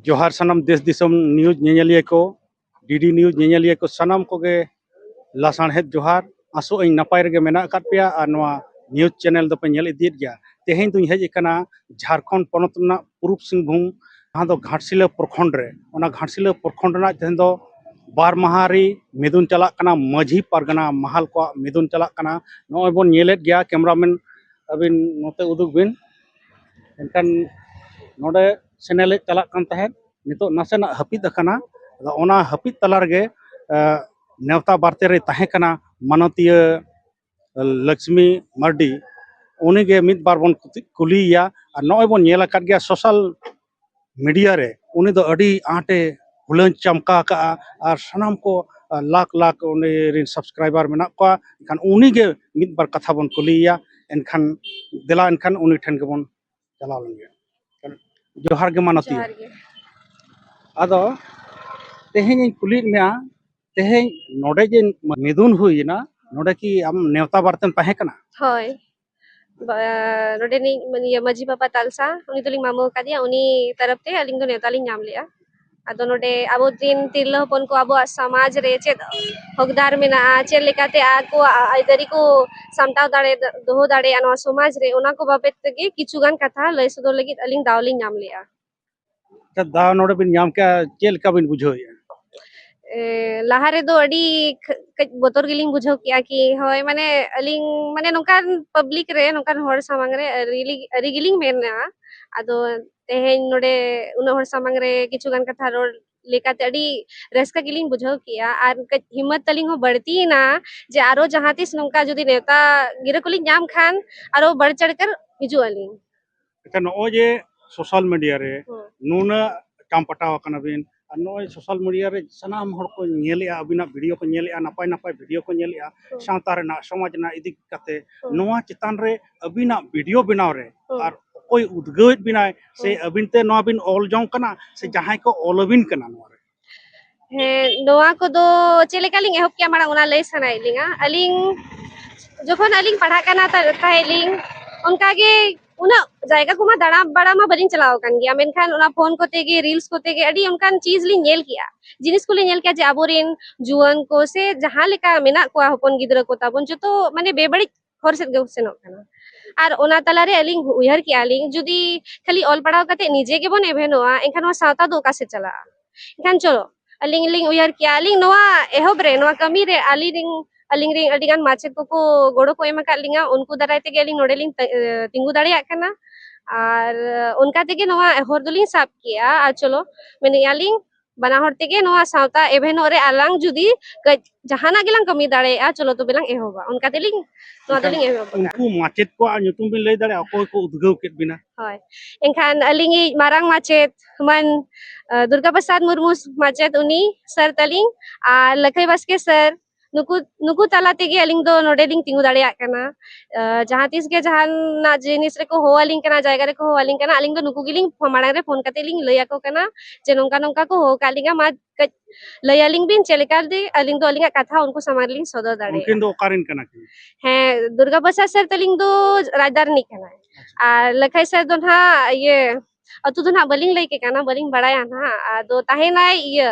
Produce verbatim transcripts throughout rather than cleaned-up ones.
ᱡᱚᱦᱟᱨ ᱥᱟᱱᱟᱢ ᱫᱮᱥ ᱫᱤᱥᱚᱢ ᱱᱤᱭᱩᱡᱽ ᱧᱮᱧᱮᱞᱤᱭᱟᱹ ᱠᱚ, ᱰᱤᱰᱤ ᱱᱤᱭᱩᱡᱽ ᱧᱮᱧᱮᱞᱤᱭᱟᱹ ᱠᱚ, ᱥᱟᱱᱟᱢ ᱠᱚᱜᱮ ᱞᱟᱥᱟᱬᱦᱮᱫ ᱡᱚᱦᱟᱨ᱾ ᱟᱥᱚᱜ ᱟᱹᱧ ᱱᱟᱯᱟᱭ ᱨᱮᱜᱮ ᱢᱮᱱᱟᱜ ᱟᱠᱟᱫ ᱯᱮᱭᱟ ᱟᱨ ᱱᱚᱣᱟ ᱱᱤᱭᱩᱡᱽ ᱪᱮᱱᱮᱞ ᱫᱚᱯᱮ ᱧᱮᱞ ᱤᱫᱤᱭᱮᱫ ᱜᱮᱭᱟ᱾ ᱛᱮᱦᱮᱧ ᱫᱩᱧ ᱦᱮᱡ ᱟᱠᱟᱱᱟ ᱡᱷᱟᱲᱠᱷᱚᱸᱰ ᱯᱚᱱᱚᱛ ᱨᱮᱱᱟᱜ ᱯᱩᱨᱩᱵ ᱥᱤᱝᱵᱷᱩᱢ, ᱡᱟᱦᱟᱸ ᱫᱚ ᱜᱷᱟᱴᱥᱤᱞᱟᱹ ᱯᱨᱚᱠᱷᱚᱸᱰ ᱨᱮ᱾ ᱚᱱᱟ ᱜᱷᱟᱴᱥᱤᱞᱟᱹ ᱯᱨᱚᱠᱷᱚᱸᱰ ᱨᱮᱱᱟᱜ ᱛᱮᱦᱮᱧ ᱫᱚ ᱵᱟᱨ ᱢᱟᱦᱟ ᱨᱮ ᱢᱤᱫᱩᱱ ᱪᱟᱞᱟᱜ ᱠᱟᱱᱟ, ᱢᱟᱹᱡᱷᱤ ᱯᱟᱨᱜᱟᱱᱟ ᱢᱟᱦᱟᱞ ᱠᱚᱣᱟᱜ ᱢᱤᱫᱩᱱ ᱪᱟᱞᱟᱜ ᱠᱟᱱᱟ᱾ ᱱᱚᱜᱼᱚᱭ ᱵᱚᱱ ᱧᱮᱞᱮᱫ ᱜᱮᱭᱟ, ᱠᱮᱢᱨᱟᱢᱮᱱ ᱟᱹᱵᱤᱱ ᱱᱚᱛᱮ ᱩᱫᱩᱜ ᱵᱤᱱ᱾ ᱮᱱᱠᱷᱟᱱ ᱱᱚᱰᱮ ᱥᱮᱱᱮᱞᱮᱫ ᱪᱟᱞᱟᱜ ᱠᱟᱱ ᱛᱟᱦᱮᱸᱫ, ᱱᱤᱛᱚᱜ ᱱᱟᱥᱮᱱᱟᱜ ᱦᱟᱹᱯᱤᱫ ᱟᱠᱟᱱᱟ᱾ ᱟᱫᱚ ᱚᱱᱟ ᱦᱟᱹᱯᱤᱫ ᱛᱟᱞᱟ ᱨᱮᱜᱮ, ᱮ, ᱱᱮᱣᱛᱟ ᱵᱟᱨᱛᱮ ᱨᱮ ᱛᱟᱦᱮᱸ ᱠᱟᱱᱟ ᱢᱟᱱᱚᱛᱤᱭᱟᱹ ᱞᱚᱠᱥᱢᱤ ᱢᱟᱨᱰᱤ, ᱩᱱᱤᱜᱮ ᱢᱤᱫ ᱵᱟᱨ ᱵᱚᱱ ᱠᱩᱛᱤ-, ᱠᱩᱞᱤᱭᱮᱭᱟ᱾ ᱟᱨ ᱱᱚᱜᱼᱚᱭ ᱵᱚᱱ ᱧᱮᱞ ᱟᱠᱟᱫ ᱜᱮᱭᱟ ᱥᱳᱥᱟᱞ ᱢᱤᱰᱤᱭᱟ ᱨᱮ, ᱩᱱᱤ ᱫᱚ ᱟᱹᱰᱤ ᱟᱸᱴᱮ ᱦᱩᱞᱟᱹᱧ ᱪᱟᱢᱠᱟ ᱟᱠᱟᱜᱼᱟ ᱟᱨ ᱥᱟᱱᱟᱢ ᱠᱚ, ᱟ, ᱞᱟᱠᱷ ᱞᱟᱠᱷ ᱩᱱᱤ ᱨᱮᱱ ᱥᱟᱵᱥᱠᱨᱟᱭᱵᱟᱨ ᱢᱮᱱᱟᱜ ᱠᱚᱣᱟ᱾ ᱮᱱᱠᱷᱟᱱ ᱩᱱᱤᱜᱮ ᱢᱤᱫ ᱵᱟᱨ ᱠᱟᱛᱷᱟ ᱵᱚᱱ ᱠᱩᱞᱤᱭᱮᱭᱟ᱾ ᱮᱱᱠᱷᱟᱱ ᱫᱮᱞᱟ, ᱮᱱᱠᱷᱟᱱ ᱩᱱᱤ ᱴᱷᱮᱱ ᱜᱮᱵᱚᱱ ᱪᱟᱞᱟᱣ ᱞᱮᱱ ᱜᱮ᱾ ᱡᱚᱦᱟᱨ ᱜᱮ ᱢᱟᱱᱚᱛᱤᱭᱟᱹ᱾ ᱡᱚᱦᱟᱨ ᱜᱮ᱾ ᱟᱫᱚ ᱛᱮᱦᱮᱧ ᱤᱧ ᱠᱩᱞᱤᱭᱮᱫ ᱢᱮᱭᱟ, ᱛᱮᱦᱮᱧ ᱱᱚᱰᱮ ᱡᱮ ᱢᱤᱫᱩᱱ ᱦᱩᱭᱮᱱᱟ, ᱱᱚᱰᱮ ᱠᱤ ᱟᱢ ᱱᱮᱣᱛᱟ ᱵᱟᱨᱛᱮᱢ ᱛᱟᱦᱮᱸ ᱠᱟᱱᱟ? ᱦᱳᱭ, ᱵᱟ-, ᱱᱚᱰᱮᱱᱤᱡ ᱢᱟᱱᱮ ᱤᱭᱟᱹ ᱢᱟᱹᱡᱷᱤ ᱵᱟᱵᱟ ᱛᱟᱞᱥᱟ, ᱩᱱᱤ ᱫᱚᱞᱤᱧ ᱢᱟᱢᱚ ᱟᱠᱟᱫᱮᱭᱟ, ᱩᱱᱤ ᱛᱚᱨᱚᱯ ᱛᱮ ᱟᱹᱞᱤᱧ ᱫᱚ ᱱᱮᱣᱛᱟ ᱞᱤᱧ ᱧᱟᱢ ᱞᱮᱜᱼᱟ᱾ ᱟᱫᱚ ᱱᱚᱰᱮ ᱟᱵᱚ ᱨᱮᱱ ᱛᱤᱨᱞᱟᱹ ᱦᱚᱯᱚᱱ ᱠᱚ ᱟᱵᱚᱣᱟᱜ ᱥᱚᱢᱟᱡᱽ ᱨᱮ ᱪᱮᱫ ᱦᱚᱠᱫᱟᱨ ᱢᱮᱱᱟᱜᱼᱟ, ᱪᱮᱫ ᱞᱮᱠᱟᱛᱮ ᱟᱠᱚᱣᱟᱜ ᱟᱹᱭᱫᱟᱹᱨᱤ ᱠᱚ ᱥᱟᱢᱴᱟᱣ ᱫᱟᱲᱮ, ᱫᱚᱦᱚ ᱫᱟᱲᱮᱭᱟᱜᱼᱟ ᱱᱚᱣᱟ ᱥᱚᱢᱟᱡᱽ ᱨᱮ, ᱚᱱᱟ ᱠᱚ ᱵᱟᱵᱚᱫ ᱛᱮᱜᱮ ᱠᱤᱪᱷᱩ ᱜᱟᱱ ᱠᱟᱛᱷᱟ ᱞᱟᱹᱭ ᱥᱚᱫᱚᱨ ᱞᱟᱹᱜᱤᱫ ᱟᱹᱞᱤᱧ ᱫᱟᱣ ᱞᱤᱧ ᱧᱟᱢ ᱞᱮᱜᱼᱟ᱾ ᱟᱪᱪᱷᱟ, ᱫᱟᱣ ᱱᱚᱰᱮ ᱵᱤᱱ ᱧᱟᱢ ᱠᱮᱜᱼᱟ, ᱪᱮᱫ ᱞᱮᱠᱟ ᱵᱤᱱ ᱵᱩᱡᱷᱟᱹᱣᱮᱫᱼᱟ? ᱮ, ᱞᱟᱦᱟ ᱨᱮᱫᱚ ᱟᱹᱰᱤ ᱠᱷ-, ᱠᱟᱹᱡ ᱵᱚᱛᱚᱨ ᱜᱮᱞᱤᱧ ᱵᱩᱡᱷᱟᱹᱣ ᱠᱮᱜᱼᱟ ᱠᱤ, ᱦᱳᱭ, ᱢᱟᱱᱮ, ᱟᱹᱞᱤᱧ, ᱢᱟᱱᱮ, ᱱᱚᱝᱠᱟᱱ ᱯᱟᱵᱽᱞᱤᱠ ᱨᱮ, ᱱᱚᱝᱠᱟᱱ ᱦᱚᱲ ᱥᱟᱢᱟᱝ ᱨᱮ ᱟᱹᱨᱤ ᱞᱤ-, ᱟᱹᱨᱤ ᱜᱮᱞᱤᱧ ᱢᱮᱱᱟ᱾ ᱟᱫᱚ ᱛᱮᱦᱮᱧ ᱱᱚᱰᱮ ᱩᱱᱟᱹᱜ ᱦᱚᱲ ᱥᱟᱢᱟᱝ ᱨᱮ ᱠᱤᱪᱷᱩ ᱜᱟᱱ ᱠᱟᱛᱷᱟ ᱨᱚᱲ ᱞᱮᱠᱟᱛᱮ ᱟᱹᱰᱤ ᱨᱟᱹᱥᱠᱟᱹ ᱜᱮᱞᱤᱧ ᱵᱩᱡᱷᱟᱹᱣ ᱠᱮᱜᱼᱟ, ᱟᱨ ᱠᱟᱹᱡ ᱦᱤᱢᱢᱚᱛ ᱛᱟᱹᱞᱤᱧ ᱦᱚᱸ ᱵᱟᱹᱲᱛᱤᱭᱮᱱᱟ ᱡᱮ ᱟᱨᱚ ᱡᱟᱦᱟᱸ ᱛᱤᱥ ᱱᱚᱝᱠᱟ ᱡᱩᱫᱤ ᱱᱮᱣᱛᱟ ᱜᱤᱨᱟᱹ ᱠᱚᱞᱤᱧ ᱧᱟᱢ ᱠᱷᱟᱱ ᱟᱨᱚ ᱵᱟᱹᱲ ᱪᱟᱹᱲ ᱠᱟᱨ ᱦᱤᱡᱩᱜ ᱟᱹᱞᱤᱧ᱾ ᱟᱪᱪᱷᱟ, ᱱᱚᱜᱼᱚᱭ ᱡᱮ ᱥᱳᱥᱟᱞ ᱢᱤᱰᱤᱭᱟ ᱨᱮ ᱦᱩᱸ᱾ ᱱᱩᱱᱟᱹᱜ ᱪᱟᱢᱯᱟᱴᱟᱣ ᱟᱠᱟᱱᱟ ᱵᱤᱱ, ᱟᱨ ᱱᱚᱜᱼᱚᱭ ᱥᱳᱥᱟᱞ ᱢᱤᱰᱤᱭᱟ ᱨᱮ ᱥᱟᱱᱟᱢ ᱦᱚᱲ ᱠᱚ ᱧᱮᱞᱮᱜᱼᱟ, ᱟᱹᱵᱤᱱᱟᱜ ᱵᱷᱤᱰᱤᱭᱳ ᱠᱚ ᱧᱮᱞᱮᱜᱼᱟ, ᱱᱟᱯᱟᱭ ᱱᱟᱯᱟᱭ ᱵᱷᱤᱰᱤᱭᱳ ᱠᱚ ᱧᱮᱞᱮᱜᱼᱟ, ᱦᱩᱸ᱾ ᱥᱟᱶᱛᱟ ᱨᱮᱱᱟᱜ, ᱥᱚᱢᱟᱡᱽ ᱨᱮᱱᱟᱜ ᱤᱫᱤ ᱠᱟᱛᱮ, ᱦᱩᱸ᱾ ᱱᱚᱣᱟ ᱪᱮᱛᱟᱱ ᱨᱮ ᱟᱹᱵᱤᱱᱟᱜ ᱵᱷᱤᱰᱤᱭᱳ ᱵᱮᱱᱟᱣ ᱨᱮ ᱦᱩᱸ᱾ ᱟᱨ ᱚᱠᱚᱭ ᱩᱫᱽᱜᱟᱹᱣᱮᱫ ᱵᱮᱱᱟᱭ, ᱥᱮ ᱦᱩᱸ᱾ ᱟᱹᱵᱤᱱ ᱛᱮ ᱱᱚᱣᱟ ᱵᱤᱱ ᱚᱞ ᱡᱚᱝ ᱠᱟᱱᱟ, ᱥᱮ ᱦᱩᱸ᱾ ᱡᱟᱦᱟᱸᱭ ᱠᱚ ᱚᱞ ᱟᱹᱵᱤᱱ ᱠᱟᱱᱟ ᱱᱚᱣᱟ ᱨᱮ? ᱦᱮᱸ, ᱱᱚᱣᱟ ᱠᱚᱫᱚ ᱪᱮᱫ ᱞᱮᱠᱟ ᱞᱤᱧ ᱮᱦᱚᱵ ᱠᱮᱜᱼᱟ, ᱢᱟᱲᱟᱝ ᱚᱱᱟ ᱞᱟᱹᱭ ᱥᱟᱱᱟᱭᱮᱫ ᱞᱤᱧᱟ᱾ ᱟᱹᱞᱤᱧ ᱡᱚᱠᱷᱚᱱ ᱟᱹᱞᱤᱧ ᱯᱟᱲᱦᱟᱜ ᱠᱟᱱᱟ ᱛᱟ-, ᱛᱟᱦᱮᱸᱫ ᱞᱤᱧ, ᱚᱱᱠᱟ ᱜᱮ ᱩᱱᱟᱹᱜ ᱡᱟᱭᱜᱟ ᱠᱚᱢᱟ ᱫᱟᱬᱟ ᱵᱟᱲᱟ ᱢᱟ ᱵᱟᱹᱞᱤᱧ ᱪᱟᱞᱟᱣ ᱟᱠᱟᱱ ᱜᱮᱭᱟ, ᱢᱮᱱᱠᱷᱟᱱ ᱚᱱᱟ ᱯᱷᱳᱱ ᱠᱚᱛᱮ ᱜᱮ, ᱨᱤᱞᱥ ᱠᱚᱛᱮ ᱜᱮ ᱟᱹᱰᱤ ᱚᱱᱠᱟᱱ ᱪᱤᱡᱽ ᱞᱤᱧ ᱧᱮᱞ ᱠᱮᱜᱼᱟ, ᱡᱤᱱᱤᱥ ᱠᱚᱞᱤᱧ ᱧᱮᱞ ᱠᱮᱜᱼᱟ ᱡᱮ ᱟᱵᱚᱨᱮᱱ ᱡᱩᱣᱟᱹᱱ ᱠᱚ ᱥᱮ ᱡᱟᱦᱟᱸ ᱞᱮᱠᱟ ᱢᱮᱱᱟᱜ ᱠᱚᱣᱟ ᱦᱚᱯᱚᱱ ᱜᱤᱫᱽᱨᱟᱹ ᱠᱚ ᱛᱟᱵᱚᱱ, ᱡᱚᱛᱚ ᱢᱟᱱᱮ ᱵᱮᱵᱟᱹᱲᱤᱡ ᱦᱚᱨ ᱥᱮᱫ ᱜᱮ ᱥᱮᱱᱚᱜ ᱠᱟᱱᱟ᱾ ᱟᱨ ᱚᱱᱟ ᱛᱟᱞᱟᱨᱮ ᱟᱹᱞᱤᱧ ᱩᱭᱦᱟᱹᱨ ᱠᱮᱜᱼᱟ ᱞᱤᱧ, ᱡᱩᱫᱤ ᱠᱷᱟᱹᱞᱤ ᱚᱞ ᱯᱟᱲᱦᱟᱣ ᱠᱟᱛᱮ ᱱᱤᱡᱮ ᱜᱮᱵᱚᱱ ᱮᱵᱷᱮᱱᱚᱜᱼᱟ, ᱮᱱᱠᱷᱟᱱ ᱱᱚᱣᱟ ᱥᱟᱶᱛᱟ ᱫᱚ ᱚᱠᱟ ᱥᱮᱫ ᱪᱟᱞᱟᱜᱼᱟ? ᱮᱱᱠᱷᱟᱱ ᱪᱚᱞᱚ, ᱟᱹᱞᱤᱧ ᱞᱤᱧ ᱩᱭᱦᱟᱹᱨ ᱠᱮᱜᱼᱟ, ᱟᱹᱞᱤᱧ ᱱᱚᱣᱟ ᱮᱦᱚᱵ ᱨᱮ, ᱱᱚᱣᱟ ᱠᱟᱹᱢᱤ ᱨᱮ ᱟᱹᱞᱤᱧ ᱨᱮᱱ, ᱟᱹᱞᱤᱧ ᱨᱮᱱ ᱟᱹᱰᱤ ᱜᱟᱱ ᱢᱟᱪᱮᱫ ᱠᱚᱠᱚ ᱜᱚᱲᱚ ᱠᱚ ᱮᱢ ᱟᱠᱟᱫ ᱞᱤᱧᱟ, ᱩᱱᱠᱩ ᱫᱟᱨᱟᱭ ᱛᱮᱜᱮ ᱟᱹᱞᱤᱧ ᱱᱚᱰᱮ ᱞᱤᱧ ᱛᱤ-, ᱛᱤᱸᱜᱩ ᱫᱟᱲᱮᱭᱟᱜ ᱠᱟᱱᱟ᱾ ᱟᱨ ᱚᱱᱠᱟ ᱛᱮᱜᱮ ᱱᱚᱣᱟ ᱦᱚᱨ ᱫᱚᱞᱤᱧ ᱥᱟᱵ ᱠᱮᱜᱼᱟ᱾ ᱟᱨ ᱪᱚᱞᱚ, ᱢᱮᱱᱮᱜᱼᱟ ᱞᱤᱧ, ᱵᱟᱱᱟ ᱦᱚᱲ ᱛᱮᱜᱮ ᱱᱚᱣᱟ ᱥᱟᱶᱛᱟ ᱮᱵᱷᱮᱱᱚᱜ ᱨᱮ ᱟᱞᱟᱝ ᱡᱩᱫᱤ ᱠᱟᱹᱡ ᱡᱟᱦᱟᱱᱟᱜ ᱜᱮᱞᱟᱝ ᱠᱟᱹᱢᱤ ᱫᱟᱲᱮᱭᱟᱜᱼᱟ, ᱪᱚᱞᱚ ᱛᱚᱵᱮ ᱞᱟᱝ ᱮᱦᱚᱵᱟ᱾ ᱚᱱᱠᱟ ᱛᱮᱞᱤᱧ, ᱱᱚᱣᱟ ᱮᱱᱠᱷᱟᱱ ᱫᱚᱞᱤᱧ ᱮᱦᱚᱵ ᱟᱠᱟᱫᱼᱟ᱾ ᱩᱱᱠᱩ ᱢᱟᱪᱮᱫ ᱠᱚᱣᱟᱜ ᱧᱩᱛᱩᱢ ᱵᱤᱱ ᱞᱟᱹᱭ ᱫᱟᱲᱮᱭᱟᱜᱼᱟ, ᱚᱠᱚᱭ ᱠᱚ ᱩᱫᱽᱜᱟᱹᱣ ᱠᱮᱫ ᱵᱤᱱᱟ? ᱦᱳᱭ, ᱮᱱᱠᱷᱟᱱ ᱟᱹᱞᱤᱧᱤᱡ ᱢᱟᱨᱟᱝ ᱢᱟᱪᱮᱫ ᱢᱟᱱ, ᱟ, ᱫᱩᱨᱜᱟ ᱯᱨᱚᱥᱟᱫᱽ ᱢᱩᱨᱢᱩ ᱢᱟᱪᱮᱫ, ᱩᱱᱤ ᱥᱟᱨ ᱛᱟᱹᱞᱤᱧ, ᱟᱨ ᱞᱟᱹᱠᱷᱟᱹᱭ ᱵᱟᱥᱠᱮ ᱥᱟᱨ, ᱱᱩᱠᱩ, ᱱᱩᱠᱩ ᱛᱟᱞᱟ ᱛᱮᱜᱮ ᱟᱹᱞᱤᱧ ᱫᱚ ᱱᱚᱰᱮ ᱞᱤᱧ ᱛᱤᱸᱜᱩ ᱫᱟᱲᱮᱭᱟᱜ ᱠᱟᱱᱟ᱾ ᱟ, ᱡᱟᱦᱟᱸ ᱛᱤᱥ ᱜᱮ ᱡᱟᱦᱟᱱᱟᱜ ᱡᱤᱱᱤᱥ ᱨᱮᱠᱚ ᱦᱚᱦᱚ ᱟᱹᱞᱤᱧ ᱠᱟᱱᱟ, ᱡᱟᱭᱜᱟ ᱨᱮᱠᱚ ᱦᱚᱦᱚ ᱟᱹᱞᱤᱧ ᱠᱟᱱᱟ, ᱟᱹᱞᱤᱧ ᱫᱚ ᱱᱩᱠᱩ ᱜᱮᱞᱤᱧ ᱯᱷᱳ-, ᱢᱟᱲᱟᱝ ᱨᱮ ᱯᱷᱳᱱ ᱠᱟᱛᱮ ᱞᱤᱧ ᱞᱟᱹᱭ ᱟᱠᱚ ᱠᱟᱱᱟ ᱡᱮ ᱱᱚᱝᱠᱟ ᱱᱚᱝᱠᱟ ᱠᱚ ᱦᱚᱦᱚ ᱠᱟᱜ ᱞᱤᱧᱟ, ᱢᱟ ᱠᱟᱹᱡ ᱞᱟᱹᱭ ᱟᱹᱞᱤᱧ ᱵᱤᱱ ᱪᱮᱫ ᱞᱮᱠᱟ ᱛᱮ ᱟᱹᱞᱤᱧ ᱫᱚ ᱟᱹᱞᱤᱧᱟᱜ ᱠᱟᱛᱷᱟ ᱩᱱᱠᱩ ᱥᱟᱢᱟᱝ ᱨᱮᱞᱤᱧ ᱥᱚᱫᱚᱨ ᱫᱟᱲᱮᱭᱟᱜᱼᱟ᱾ ᱩᱱᱠᱤᱱ ᱫᱚ ᱚᱠᱟ ᱨᱮᱱ ᱠᱟᱱᱟ ᱠᱤᱱ? ᱦᱮᱸ, ᱫᱩᱨᱜᱟ ᱯᱨᱚᱥᱟᱫᱽ ᱥᱟᱨ ᱛᱟᱹᱞᱤᱧ ᱫᱚ ᱨᱟᱡᱽᱫᱟ ᱨᱤᱱᱤᱡ ᱠᱟᱱᱟᱭ᱾ ᱟᱨ ᱞᱟᱹᱠᱷᱟᱹᱭ ᱥᱟᱨ ᱫᱚ ᱱᱟᱦᱟᱜ ᱤᱭᱟᱹ ᱟᱹᱛᱩ ᱫᱚ ᱱᱟᱦᱟᱜ ᱵᱟᱹᱞᱤᱧ ᱞᱟᱹᱭ ᱠᱮ ᱠᱟᱱᱟ, ᱵᱟᱹᱞᱤᱧ ᱵᱟᱲᱟᱭᱟ ᱱᱟᱦᱟᱜ᱾ ᱟᱫᱚ ᱛᱟᱦᱮᱱᱟᱭ ᱤᱭᱟᱹ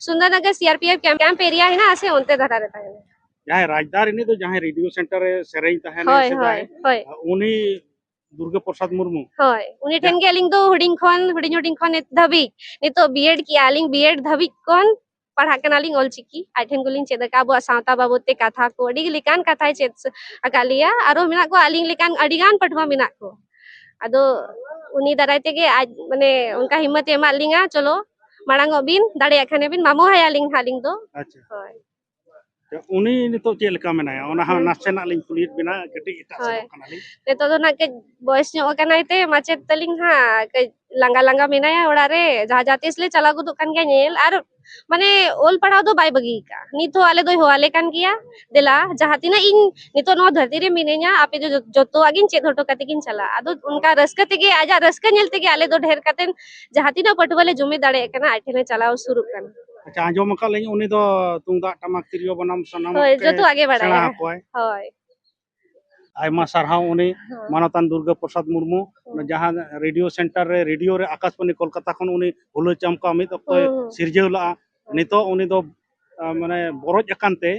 Sundarnagar C R P F camp, camp area ᱦᱮᱱᱟᱜᱼᱟ ᱥᱮ, ᱚᱱᱛᱮ ᱫᱷᱟᱨᱟ ᱨᱮ ᱛᱟᱦᱮᱱᱟᱭ᱾ ᱡᱟᱦᱟᱸᱭ ᱨᱟᱡᱽᱫᱟ ᱨᱤᱱᱤᱡ ᱫᱚ ᱡᱟᱦᱟᱸᱭ ᱨᱮᱰᱤᱭᱳ ᱥᱮᱱᱴᱟᱨ ᱨᱮ ᱥᱮᱨᱮᱧ ᱛᱟᱦᱮᱱᱟᱭ ᱦᱳᱭ, ᱥᱮᱫᱟᱭ, ᱦᱳᱭ, ᱦᱳᱭ᱾ ᱩᱱᱤ ᱫᱩᱨᱜᱟ ᱯᱨᱚᱥᱟᱫᱽ ᱢᱩᱨᱢᱩ? ᱦᱳᱭ, ᱩᱱᱤ ᱴᱷᱮᱱ ᱜᱮ ᱟᱹᱞᱤᱧ ᱫᱚ ᱦᱩᱰᱤᱧ ᱠᱷᱚᱱ, ᱦᱩᱰᱤᱧ ᱦᱩᱰᱤᱧ ᱠᱷᱚᱱ ᱱᱤᱛ ᱫᱷᱟᱹᱵᱤᱡ, ᱱᱤᱛᱚᱜ ᱵᱤ ᱮᱰ ᱠᱮᱜᱼᱟ ᱞᱤᱧ, ᱵᱤ ᱮᱰ ᱫᱷᱟᱹᱵᱤᱡ ᱠᱷᱚᱱ ᱯᱟᱲᱦᱟᱜ ᱠᱟᱱᱟᱞᱤᱧ ᱚᱞᱪᱤᱠᱤ᱾ ᱟᱡ ᱴᱷᱮᱱ ᱠᱷᱚᱱᱞᱤᱧ ᱪᱮᱫ ᱟᱠᱟᱫᱼᱟ ᱟᱵᱚᱣᱟᱜ ᱥᱟᱶᱛᱟ ᱵᱟᱵᱚᱫ ᱛᱮ ᱠᱟᱛᱷᱟ ᱠᱚ, ᱟᱹᱰᱤ ᱞᱮᱠᱟᱱ ᱠᱟᱛᱷᱟᱭ ᱪᱮᱫ ᱟᱠᱟᱫ ᱞᱮᱭᱟ᱾ ᱟᱨᱚ ᱢᱮᱱᱟᱜ ᱠᱚᱣᱟ ᱟᱹᱞᱤᱧ ᱞᱮᱠᱟᱱ ᱟᱹᱰᱤ ᱜᱟᱱ ᱯᱟᱹᱴᱷᱩᱣᱟᱹ ᱢᱮᱱᱟᱜ ᱠᱚ᱾ ᱟᱫᱚ ᱩᱱᱤ ᱫᱟᱨᱟᱭ ᱛᱮᱜᱮ ᱟᱡ ᱢᱟᱱᱮ ᱚᱱᱠᱟ ᱦᱤᱢᱢᱚᱛ ᱮ ᱮᱢᱟᱫ ᱞᱤᱧᱟ, ᱪᱚᱞᱚ ᱢᱟᱲᱟᱝ ᱚᱜ ᱵᱤᱱ, ᱫᱟᱲᱮᱭᱟᱜ ᱠᱷᱟᱱ ᱵᱤᱱ, ᱢᱟᱢᱚ ᱦᱟᱭᱟᱞᱤᱧ ᱦᱟᱸᱜ ᱟᱹᱞᱤᱧ ᱫᱚ᱾ ᱟᱪᱪᱷᱟ᱾ ᱦᱳᱭ᱾ ᱩᱱᱤ ᱱᱤᱛᱚᱜ ᱪᱮᱫ ᱞᱮᱠᱟ ᱢᱮᱱᱟᱭᱟ? ᱚᱱᱟ ᱦᱚᱸ ᱦᱩᱸ᱾ ᱱᱟᱥᱮᱱᱟᱜ ᱞᱤᱧ ᱠᱩᱞᱤᱭᱮᱫ ᱵᱮᱱᱟ, ᱠᱟᱹᱴᱤᱡ ᱮᱴᱟᱜ ᱦᱳᱭ᱾ ᱥᱮᱫᱚᱜ ᱠᱟᱱᱟᱞᱤᱧ᱾ ᱱᱤᱛᱚᱜ ᱫᱚ ᱱᱟᱜ ᱠᱟᱹᱡ ᱵᱚᱭᱮᱥ ᱧᱚᱜ ᱟᱠᱟᱱᱟᱭ ᱛᱮ ᱢᱟᱪᱮᱫ ᱛᱟᱹᱞᱤᱧ ᱦᱟᱸᱜ ᱠᱟᱹᱡ ᱞᱟᱸᱜᱟ ᱞᱟᱸᱜᱟ ᱢᱮᱱᱟᱭᱟ ᱚᱲᱟᱜ ᱨᱮ᱾ ᱡᱟᱦᱟᱸ, ᱡᱟᱦᱟᱸ ᱛᱤᱥ ᱞᱮ ᱪᱟᱞᱟᱣ ᱜᱚᱫᱚᱜ ᱠᱟᱱ ᱜᱮᱭᱟ ᱧᱮᱞ, ᱟᱨ ᱢᱟᱱᱮ ᱚᱞ ᱯᱟᱲᱦᱟᱣ ᱫᱚ ᱵᱟᱭ ᱵᱟᱹᱜᱤ ᱟᱠᱟᱫᱼᱟ᱾ ᱱᱤᱛ ᱦᱚᱸ ᱟᱞᱮ ᱫᱚᱭ ᱦᱚᱦᱚ ᱟᱞᱮ ᱠᱟᱱ ᱜᱮᱭᱟ, "ᱫᱮᱞᱟ, ᱡᱟᱦᱟᱸ ᱛᱤᱱᱟᱹᱜ ᱤᱧ ᱱᱤᱛᱚᱜ ᱱᱚᱣᱟ ᱫᱷᱟᱹᱨᱛᱤ ᱨᱮ ᱢᱤᱱᱟᱹᱧᱟ, ᱟᱯᱮ ᱫᱚ ᱡᱚ-, ᱡᱚᱛᱚᱣᱟᱜ ᱜᱤᱧ ᱪᱮᱫ ᱦᱚᱴᱚ ᱠᱟᱛᱮ ᱜᱤᱧ ᱪᱟᱞᱟᱜᱼᱟ᱾" ᱟᱫᱚ ᱚᱱᱠᱟ ᱨᱟᱹᱥᱠᱟᱹ ᱛᱮᱜᱮ, ᱟᱡᱟᱜ ᱨᱟᱹᱥᱠᱟᱹ ᱧᱮᱞ ᱛᱮᱜᱮ ᱟᱞᱮ ᱫᱚ ᱰᱷᱮᱨ ᱠᱟᱛᱮ ᱡᱟᱦᱟᱸ ᱛᱤᱱᱟᱹᱜ ᱯᱟᱹᱴᱷᱩᱣᱟᱹ ᱞᱮ ᱡᱩᱢᱤᱫ ᱫᱟᱲᱮᱭᱟᱜ ᱠᱟᱱᱟ, ᱟᱡ ᱴᱷᱮᱱ ᱞᱮ ᱪᱟᱞᱟᱣ ᱥᱩᱨᱩᱜ ᱠᱟᱱᱟ᱾ ᱟᱪᱪᱷᱟ, ᱟᱸᱡᱚᱢ ᱟᱠᱟᱫ ᱞᱤᱧ ᱩᱱᱤ ᱫᱚ ᱛᱩᱢᱫᱟᱜ, ᱴᱟᱢᱟᱠ, ᱛᱤᱨᱭᱳ, ᱵᱟᱱᱟᱢ ᱥᱟᱱᱟᱢᱟᱜ ᱦᱳᱭ, ᱯᱮ ᱡᱚᱛᱚᱣᱟᱜ ᱜᱮ ᱵᱟᱲᱟᱭᱟ᱾ ᱥᱮᱬᱟ ᱟᱠᱚᱣᱟᱭ᱾ ᱦᱳᱭ᱾ ᱟᱭᱢᱟ ᱥᱟᱨᱦᱟᱣ ᱩᱱᱤ ᱦᱮᱸ᱾ ᱢᱟᱱᱚᱛᱟᱱ ᱫᱩᱨᱜᱟ ᱯᱨᱚᱥᱟᱫᱽ ᱢᱩᱨᱢᱩ, ᱦᱩᱸ᱾ ᱡᱟᱦᱟᱸ ᱨᱮᱰᱤᱭᱳ ᱥᱮᱱᱴᱟᱨ ᱨᱮ, ᱨᱮᱰᱤᱭᱳ ᱨᱮ, ᱟᱠᱟᱥᱵᱟᱱᱤ ᱠᱳᱞᱠᱟᱛᱟ ᱠᱷᱚᱱ ᱩᱱᱤ ᱦᱩᱞᱟᱹ ᱪᱟᱢᱠᱟ ᱢᱤᱫ ᱚᱠᱛᱚᱭ ᱦᱩᱸ, ᱦᱩᱸ᱾ ᱥᱤᱨᱡᱟᱹᱣ ᱞᱟᱜᱼᱟ᱾ ᱦᱩᱸ᱾ ᱱᱤᱛᱚᱜ ᱩᱱᱤ ᱫᱚ, ᱟ, ᱢᱟᱱᱮ ᱵᱚᱨᱚᱡ ᱟᱠᱟᱱ ᱛᱮ,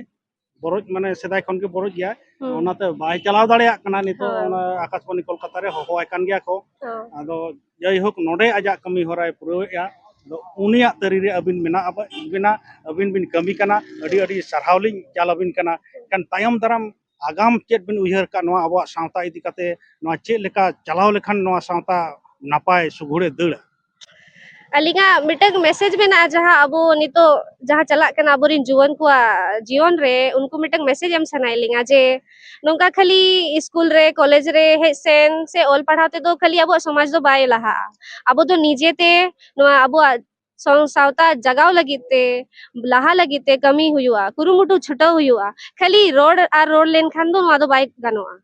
ᱵᱚᱨᱚᱡ ᱢᱟᱱᱮ ᱥᱮᱫᱟᱭ ᱠᱷᱚᱱ ᱜᱮ ᱵᱚᱨᱚᱡ ᱜᱮᱭᱟ, ᱦᱩᱸ᱾ ᱚᱱᱟᱛᱮ ᱵᱟᱭ ᱪᱟᱞᱟᱣ ᱫᱟᱲᱮᱭᱟᱜ ᱠᱟᱱᱟ᱾ ᱱᱤᱛᱚᱜ ᱦᱳᱭ᱾ ᱚᱱᱟ ᱟᱠᱟᱥᱵᱟᱱᱤ ᱠᱳᱞᱠᱟᱛᱟ ᱨᱮ ᱦᱚᱦᱚᱣᱟᱭ ᱠᱟᱱ ᱜᱮᱭᱟ ᱠᱚ᱾ ᱦᱳᱭ᱾ ᱟᱫᱚ ᱡᱟᱭᱦᱳᱠ, ᱱᱚᱰᱮ ᱟᱡᱟᱜ ᱠᱟᱹᱢᱤ ᱦᱚᱨᱟᱭ ᱯᱩᱨᱟᱹᱣᱮᱫᱼᱟ᱾ ᱟᱫᱚ ᱩᱱᱤᱭᱟᱜ ᱛᱟᱹᱨᱤ ᱨᱮ ᱟᱹᱵᱤᱱ ᱢᱮᱱᱟᱜ ᱵᱤᱱᱟ, ᱟᱹᱵᱤᱱ ᱵᱤᱱ ᱠᱟᱹᱢᱤ ᱠᱟᱱᱟ, ᱟᱹᱰᱤ ᱟᱹᱰᱤ ᱥᱟᱨᱦᱟᱣ ᱞᱤᱧ ᱪᱟᱞ ᱟᱹᱵᱤᱱ ᱠᱟᱱᱟ᱾ ᱮᱱᱠᱷᱟᱱ ᱛᱟᱭᱚᱢ ᱫᱟᱨᱟᱢ ᱟᱜᱟᱢ ᱪᱮᱫ ᱵᱤᱱ ᱩᱭᱦᱟᱹᱨ ᱠᱟᱜ ᱱᱚᱣᱟ ᱟᱵᱚᱣᱟᱜ ᱥᱟᱶᱛᱟ ᱤᱫᱤ ᱠᱟᱛᱮ, ᱱᱚᱣᱟ ᱪᱮᱫ ᱞᱮᱠᱟ ᱪᱟᱞᱟᱣ ᱞᱮᱠᱷᱟᱱ ᱱᱚᱣᱟ ᱥᱟᱶᱛᱟ ᱱᱟᱯᱟᱭ ᱥᱩᱜᱩᱲᱮ ᱫᱟᱹᱲᱟ? ᱟᱹᱞᱤᱧᱟᱜ ᱢᱤᱫᱴᱟᱝ ᱢᱮᱥᱮᱡᱽ ᱢᱮᱱᱟᱜᱼᱟ, ᱡᱟᱦᱟᱸ ᱟᱵᱚ ᱱᱤᱛᱚᱜ ᱡᱟᱦᱟᱸ ᱪᱟᱞᱟᱜ ᱠᱟᱱᱟ ᱟᱵᱚᱨᱮᱱ ᱡᱩᱣᱟᱹᱱ ᱠᱚᱣᱟᱜ ᱡᱤᱭᱚᱱ ᱨᱮ, ᱩᱱᱠᱩ ᱢᱤᱫᱴᱟᱝ ᱢᱮᱥᱮᱡᱽ ᱮᱢ ᱥᱟᱱᱟᱭᱮᱫ ᱞᱤᱧᱟ ᱡᱮ ᱱᱚᱝᱠᱟ ᱠᱷᱟᱹᱞᱤ ᱥᱠᱩᱞ ᱨᱮ, ᱠᱚᱞᱮᱡᱽ ᱨᱮ ᱦᱮᱡ ᱥᱮᱱ ᱥᱮ ᱚᱞ ᱯᱟᱲᱦᱟᱣ ᱛᱮᱫᱚ ᱠᱷᱟᱹᱞᱤ ᱟᱵᱚᱣᱟᱜ ᱥᱚᱢᱟᱡᱽ ᱫᱚ ᱵᱟᱭ ᱞᱟᱦᱟᱜᱼᱟ᱾ ᱟᱵᱚ ᱫᱚ ᱱᱤᱡᱮᱛᱮ ᱱᱚᱣᱟ ᱟᱵᱚᱣᱟᱜ ᱥᱟᱶ-, ᱥᱟᱶᱛᱟ ᱡᱟᱜᱟᱣ ᱞᱟᱹᱜᱤᱫ ᱛᱮ, ᱞᱟᱦᱟ ᱞᱟᱹᱜᱤᱫ ᱛᱮ ᱠᱟᱹᱢᱤ ᱦᱩᱭᱩᱜᱼᱟ, ᱠᱩᱨᱩᱢᱩᱴᱩ ᱪᱷᱩᱴᱟᱹᱣ ᱦᱩᱭᱩᱜᱼᱟ᱾ ᱠᱷᱟᱹᱞᱤ ᱨᱚᱲ ᱟᱨ ᱨᱚᱲ ᱞᱮᱱᱠᱷᱟᱱ ᱫᱚ ᱱᱚᱣᱟ ᱫᱚ ᱵᱟᱭ ᱜᱟᱱᱚᱜᱼᱟ᱾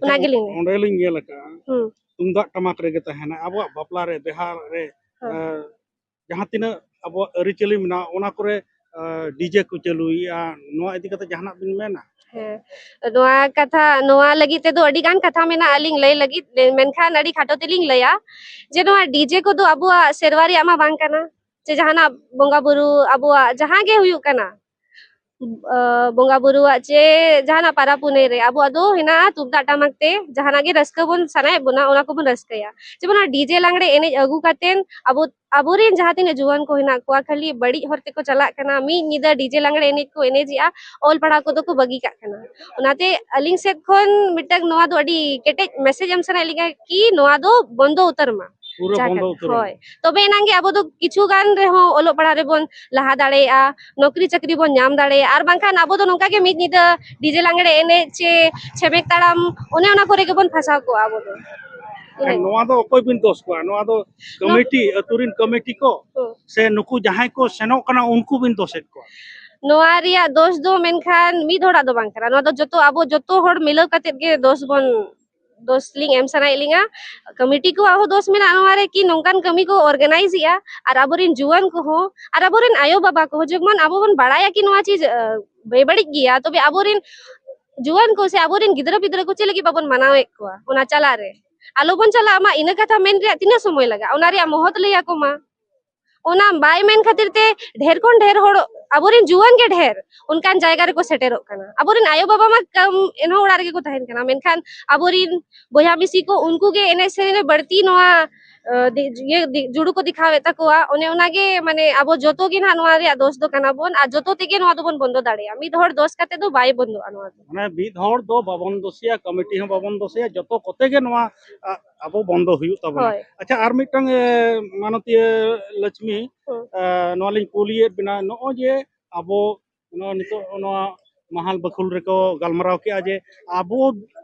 ᱚᱱᱟ ᱟᱪᱪᱷᱟ, ᱜᱮᱞᱤᱧ ᱞᱟᱹᱭᱟ᱾ ᱚᱸᱰᱮ ᱞᱤᱧ ᱧᱮᱞ ᱟᱠᱟᱫᱼᱟ, ᱦᱩᱸ᱾ ᱛᱩᱢᱫᱟᱜ ᱴᱟᱢᱟᱠ ᱨᱮᱜᱮ ᱛᱟᱦᱮᱱᱟ᱾ ᱟᱵᱚᱣᱟᱜ ᱵᱟᱯᱞᱟ ᱨᱮ, ᱵᱤᱦᱟ ᱨᱮ, ᱦᱮᱸ᱾ ᱮ, ᱡᱟᱦᱟᱸ ᱛᱤᱱᱟᱹᱜ ᱟᱵᱚᱣᱟᱜ ᱟᱹᱨᱤᱪᱟᱹᱞᱤ ᱢᱮᱱᱟᱜᱼᱟ, ᱚᱱᱟ ᱠᱚᱨᱮ, ᱮ, ᱰᱤᱡᱮ ᱠᱚ ᱪᱟᱹᱞᱩᱭᱮᱫᱼᱟ᱾ ᱱᱚᱣᱟ ᱤᱫᱤ ᱠᱟᱛᱮ ᱡᱟᱦᱟᱱᱟᱜ ᱵᱤᱱ ᱢᱮᱱᱟ? ᱦᱮᱸ, ᱱᱚᱣᱟ ᱠᱟᱛᱷᱟ, ᱱᱚᱣᱟ ᱞᱟᱹᱜᱤᱫ ᱛᱮᱫᱚ ᱟᱹᱰᱤ ᱜᱟᱱ ᱠᱟᱛᱷᱟ ᱢᱮᱱᱟᱜᱼᱟ ᱟᱹᱞᱤᱧ ᱞᱟᱹᱭ ᱞᱟᱹᱜᱤᱫ, ᱢᱮᱱᱠᱷᱟᱱ ᱟᱹᱰᱤ ᱠᱷᱟᱴᱚ ᱛᱮᱞᱤᱧ ᱞᱟᱹᱭᱟ ᱡᱮ ᱱᱚᱣᱟ ᱰᱤᱡᱮ ᱠᱚᱫᱚ ᱟᱵᱚᱣᱟᱜ ᱥᱮᱨᱣᱟ ᱨᱮᱭᱟᱜ ᱢᱟ ᱵᱟᱝ ᱠᱟᱱᱟ, ᱡᱮ ᱡᱟᱦᱟᱱᱟᱜ ᱵᱚᱸᱜᱟ ᱵᱩᱨᱩ ᱟᱵᱚᱣᱟᱜ ᱡᱟᱦᱟᱸ ᱜᱮ ᱦᱩᱭᱩᱜ ᱠᱟᱱᱟ, ᱟ, ᱵᱚᱸᱜᱟ ᱵᱩᱨᱩᱣᱟᱜ ᱪᱮ ᱡᱟᱦᱟᱱᱟᱜ ᱯᱟᱨᱟᱵᱽ ᱯᱩᱱᱟᱹᱭ ᱨᱮ ᱟᱵᱚᱣᱟᱜ ᱫᱚ ᱦᱮᱱᱟᱜᱼᱟ ᱛᱩᱢᱫᱟᱜ ᱴᱟᱢᱟᱠ ᱛᱮ ᱡᱟᱦᱟᱱᱟᱜ ᱜᱮ ᱨᱟᱹᱥᱠᱟᱹ ᱵᱚᱱ ᱥᱟᱱᱟᱭᱮᱫ ᱵᱚᱱᱟ, ᱚᱱᱟ ᱠᱚᱵᱚᱱ ᱨᱟᱹᱥᱠᱟᱹᱭᱟ᱾ ᱡᱮᱢᱚᱱ ᱚᱱᱟ ᱰᱤᱡᱮ ᱞᱟᱜᱽᱲᱮ ᱮᱱᱮᱡ ᱟᱹᱜᱩ ᱠᱟᱛᱮᱱ ᱟᱵᱚ, ᱟᱵᱚᱨᱮᱱ ᱡᱟᱦᱟᱸ ᱛᱤᱱᱟᱹᱜ ᱡᱩᱣᱟᱹᱱ ᱠᱚ ᱦᱮᱱᱟᱜ ᱠᱚᱣᱟ, ᱠᱷᱟᱹᱞᱤ ᱵᱟᱹᱲᱤᱡ ᱦᱚᱨ ᱛᱮᱠᱚ ᱪᱟᱞᱟᱜ ᱠᱟᱱᱟ, ᱢᱤᱫ ᱧᱤᱫᱟᱹ ᱰᱤᱡᱮ ᱞᱟᱜᱽᱲᱮ ᱮᱱᱮᱡ ᱠᱚ ᱮᱱᱮᱡᱮᱜᱼᱟ, ᱚᱞ ᱯᱟᱲᱦᱟᱣ ᱠᱚᱫᱚ ᱠᱚ ᱵᱟᱹᱜᱤ ᱠᱟᱜ ᱠᱟᱱᱟ᱾ ᱚᱱᱟᱛᱮ ᱟᱹᱞᱤᱧ ᱥᱮᱫ ᱠᱷᱚᱱ ᱢᱤᱫᱴᱟᱝ ᱱᱚᱣᱟ ᱫᱚ ᱟᱹᱰᱤ ᱠᱮᱴᱮᱡ ᱢᱮᱥᱮᱡᱽ ᱮᱢ ᱥᱟᱱᱟᱭᱮᱫ ᱞᱤᱧᱟ ᱠᱤ ᱱᱚᱣᱟ ᱫᱚ ᱵᱚᱱᱫᱚ ᱩᱛᱟᱹᱨ ᱢᱟ᱾ ᱯᱩᱨᱟᱹ ᱡᱟᱦᱟᱸ ᱵᱚᱱᱫᱚ ᱠᱷᱟᱹᱛᱤᱨ, ᱩᱛᱟᱹᱨ ᱢᱟ᱾ ᱦᱳᱭ, ᱛᱚᱵᱮ ᱮᱱᱟᱝ ᱜᱮ ᱟᱵᱚ ᱫᱚ ᱠᱤᱪᱷᱩ ᱜᱟᱱ ᱨᱮᱦᱚᱸ ᱚᱞᱚᱜ ᱯᱟᱲᱦᱟᱜ ᱨᱮᱵᱚᱱ ᱞᱟᱦᱟ ᱫᱟᱲᱮᱭᱟᱜᱼᱟ, ᱱᱚᱠᱨᱤ ᱪᱟᱹᱠᱨᱤ ᱵᱚᱱ ᱧᱟᱢ ᱫᱟᱲᱮᱭᱟᱜᱼᱟ᱾ ᱟᱨ ᱵᱟᱝᱠᱷᱟᱱ ᱟᱵᱚ ᱫᱚ ᱱᱚᱝᱠᱟ ᱜᱮ ᱢᱤᱫ ᱧᱤᱫᱟᱹ ᱰᱤᱡᱮ ᱞᱟᱜᱽᱲᱮ ᱮᱱᱮᱡ ᱪᱮ ᱪᱷᱮᱢᱮᱠ ᱛᱟᱲᱟᱢ, ᱚᱱᱮ ᱚᱱᱟ ᱠᱚᱨᱮ ᱜᱮᱵᱚᱱ ᱯᱷᱟᱸᱥᱟᱣ ᱠᱚᱜᱼᱟ ᱟᱵᱚ ᱫᱚ᱾ ᱮᱱᱠᱷᱟᱱ ᱤᱱᱟᱹᱜᱮ᱾ ᱱᱚᱣᱟ ᱫᱚ ᱚᱠᱚᱭ ᱵᱤᱱ ᱫᱳᱥ ᱠᱚᱣᱟ? ᱱᱚᱣᱟ ᱫᱚ ᱱᱚ- ᱠᱚᱢᱤᱴᱤ, ᱟᱹᱛᱩ ᱨᱤᱱ ᱠᱚᱢᱤᱴᱤ ᱠᱚ ᱦᱩᱸ᱾ ᱥᱮ ᱱᱩᱠᱩ ᱡᱟᱦᱟᱸᱭ ᱠᱚ ᱥᱮᱱᱚᱜ ᱠᱟᱱᱟ ᱩᱱᱠᱩ ᱵᱤᱱ ᱫᱳᱥᱮᱫ ᱠᱚᱣᱟ? ᱱᱚᱣᱟ ᱨᱮᱭᱟᱜ ᱫᱳᱥ ᱫᱚ ᱢᱮᱱᱠᱷᱟᱱ ᱢᱤᱫ ᱦᱚᱲᱟᱜ ᱫᱚ ᱵᱟᱝ ᱠᱟᱱᱟ, ᱱᱚᱣᱟ ᱫᱚ ᱡᱚᱛᱚ, ᱟᱵᱚ ᱡᱚᱛᱚ ᱦᱚᱲ ᱢᱤᱞᱟᱹᱣ ᱠᱟᱛᱮᱫ ᱜᱮ ᱫᱳᱥ ᱵᱚᱱ, ᱫᱳᱥ ᱞᱤᱧ ᱮᱢ ᱥᱟᱱᱟᱭᱮᱫ ᱞᱤᱧᱟ᱾ ᱠᱚᱢᱤᱴᱤ ᱠᱚᱣᱟᱜ ᱦᱚᱸ ᱫᱳᱥ ᱢᱮᱱᱟᱜᱼᱟ ᱱᱚᱣᱟ ᱨᱮ ᱠᱤ ᱱᱚᱝᱠᱟᱱ ᱠᱟᱹᱢᱤ ᱠᱚ ᱚᱨᱜᱟᱱᱟᱭᱤᱡ ᱮᱜᱼᱟ, ᱟᱨ ᱟᱵᱚᱨᱮᱱ ᱡᱩᱣᱟᱹᱱ ᱠᱚᱦᱚᱸ ᱟᱨ ᱟᱵᱚᱨᱮᱱ ᱟᱭᱳ ᱵᱟᱵᱟ ᱠᱚᱦᱚᱸ, ᱡᱮᱢᱚᱱ ᱟᱵᱚ ᱵᱚᱱ ᱵᱟᱲᱟᱭᱟ ᱠᱤ ᱱᱚᱣᱟ ᱪᱤᱡᱽ, ᱟᱹ, ᱵᱮᱵᱟᱹᱲᱤᱡ ᱜᱮᱭᱟ, ᱛᱚᱵᱮ ᱟᱵᱚᱨᱮᱱ ᱡᱩᱣᱟᱹᱱ ᱠᱚ ᱥᱮ ᱟᱵᱚᱨᱮᱱ ᱜᱤᱫᱽᱨᱟᱹ ᱯᱤᱫᱽᱨᱟᱹ ᱠᱚ ᱪᱮᱫ ᱞᱟᱹᱜᱤᱫ ᱵᱟᱵᱚᱱ ᱢᱟᱱᱟᱣᱮᱫ ᱠᱚᱣᱟ ᱚᱱᱟ ᱪᱟᱞᱟᱜ ᱨᱮ? ᱟᱞᱚᱵᱚᱱ ᱪᱟᱞᱟᱜ ᱢᱟ, ᱤᱱᱟᱹ ᱠᱟᱛᱷᱟ ᱢᱮᱱ ᱨᱮᱭᱟᱜ ᱛᱤᱱᱟᱹᱜ ᱥᱚᱢᱚᱭ ᱞᱟᱜᱟᱜᱼᱟ? ᱚᱱᱟ ᱨᱮᱭᱟᱜ ᱢᱚᱦᱚᱛ ᱞᱟᱹᱭ ᱟᱠᱚ ᱢᱟ᱾ ᱚᱱᱟ ᱵᱟᱭ ᱢᱮᱱ ᱠᱷᱟᱹᱛᱤᱨ ᱛᱮ ᱰᱷᱮᱨ ᱠᱷᱚᱱ ᱰᱷᱮᱨ ᱦᱚᱲ, ᱟᱵᱚᱨᱮᱱ ᱡᱩᱣᱟᱹᱱ ᱜᱮ ᱰᱷᱮᱨ ᱚᱱᱠᱟᱱ ᱡᱟᱭᱜᱟ ᱨᱮᱠᱚ ᱥᱮᱴᱮᱨᱚᱜ ᱠᱟᱱᱟ᱾ ᱟᱵᱚᱨᱮᱱ ᱟᱭᱳ ᱵᱟᱵᱟ ᱢᱟ ᱠᱟᱢ ᱮᱱᱦᱚᱸ ᱚᱲᱟᱜ ᱨᱮᱜᱮ ᱠᱚ ᱛᱟᱦᱮᱱ ᱠᱟᱱᱟ, ᱢᱮᱱᱠᱷᱟᱱ ᱟᱵᱚᱨᱮᱱ ᱵᱚᱭᱦᱟ ᱢᱤᱥᱤ ᱠᱚ, ᱩᱱᱠᱩ ᱜᱮ ᱮᱱᱮᱡ ᱥᱮᱨᱮᱧ ᱨᱮ ᱵᱟᱹᱲᱛᱤ ᱱᱚᱣᱟ, ᱟᱸ, ᱫᱤ-, ᱤᱭᱟᱹ, ᱫᱤ-, ᱡᱩᱲᱩ ᱠᱚ ᱫᱮᱠᱷᱟᱣᱮᱫ ᱛᱟᱠᱚᱣᱟ᱾ ᱚᱱᱮ ᱚᱱᱟᱜᱮ, ᱢᱟᱱᱮ, ᱟᱵᱚ ᱡᱚᱛᱚ ᱜᱮ ᱱᱟᱦᱟᱜ ᱱᱚᱣᱟ ᱨᱮᱭᱟᱜ ᱫᱳᱥ ᱫᱚ ᱠᱟᱱᱟ ᱵᱚᱱ, ᱟᱨ ᱡᱚᱛᱚ ᱛᱮᱜᱮ ᱱᱚᱣᱟ ᱫᱚᱵᱚᱱ ᱵᱚᱱᱫᱚ ᱫᱟᱲᱮᱭᱟᱜᱼᱟ᱾ ᱢᱤᱫ ᱦᱚᱲ ᱫᱳᱥ ᱠᱟᱛᱮ ᱫᱚ ᱵᱟᱭ ᱵᱚᱱᱫᱚᱜᱼᱟ ᱱᱚᱣᱟ ᱫᱚ᱾ ᱢᱟᱱᱮ, ᱢᱤᱫ ᱦᱚᱲ ᱫᱚ ᱵᱟᱵᱚᱱ ᱫᱳᱥᱮᱭᱟ, ᱠᱚᱢᱤᱴᱤ ᱦᱚᱸ ᱵᱟᱵᱚᱱ ᱫᱳᱥᱮᱭᱟ, ᱡᱚᱛᱚ ᱠᱚᱛᱮ ᱜᱮ ᱱᱚᱣᱟ, ᱟ, ᱟᱵᱚ ᱵᱚᱱᱫᱚ ᱦᱩᱭᱩᱜ ᱛᱟᱵᱚᱱᱟ᱾ ᱦᱳᱭ᱾ ᱟᱪᱪᱷᱟ, ᱟᱨ ᱢᱤᱫᱴᱟᱝ, ᱮ, ᱢᱟᱱᱚᱛᱤᱭᱟᱹ ᱞᱚᱪᱷᱢᱤ, ᱦᱩᱸ᱾ ᱮ, ᱱᱚᱣᱟ ᱞᱤᱧ ᱠᱩᱞᱤᱭᱮᱫ ᱵᱮᱱᱟ, ᱱᱚᱜᱼᱚᱭ ᱡᱮ ᱟᱵᱚ ᱱᱚᱣᱟ ᱱᱤᱛᱚᱜ ᱱᱚᱣᱟ ᱢᱟᱦᱟᱞ ᱵᱟᱹᱠᱷᱩᱞ ᱨᱮᱠᱚ ᱜᱟᱞᱢᱟᱨᱟᱣ ᱠᱮᱜᱼᱟ ᱡᱮ ᱟᱵᱚ,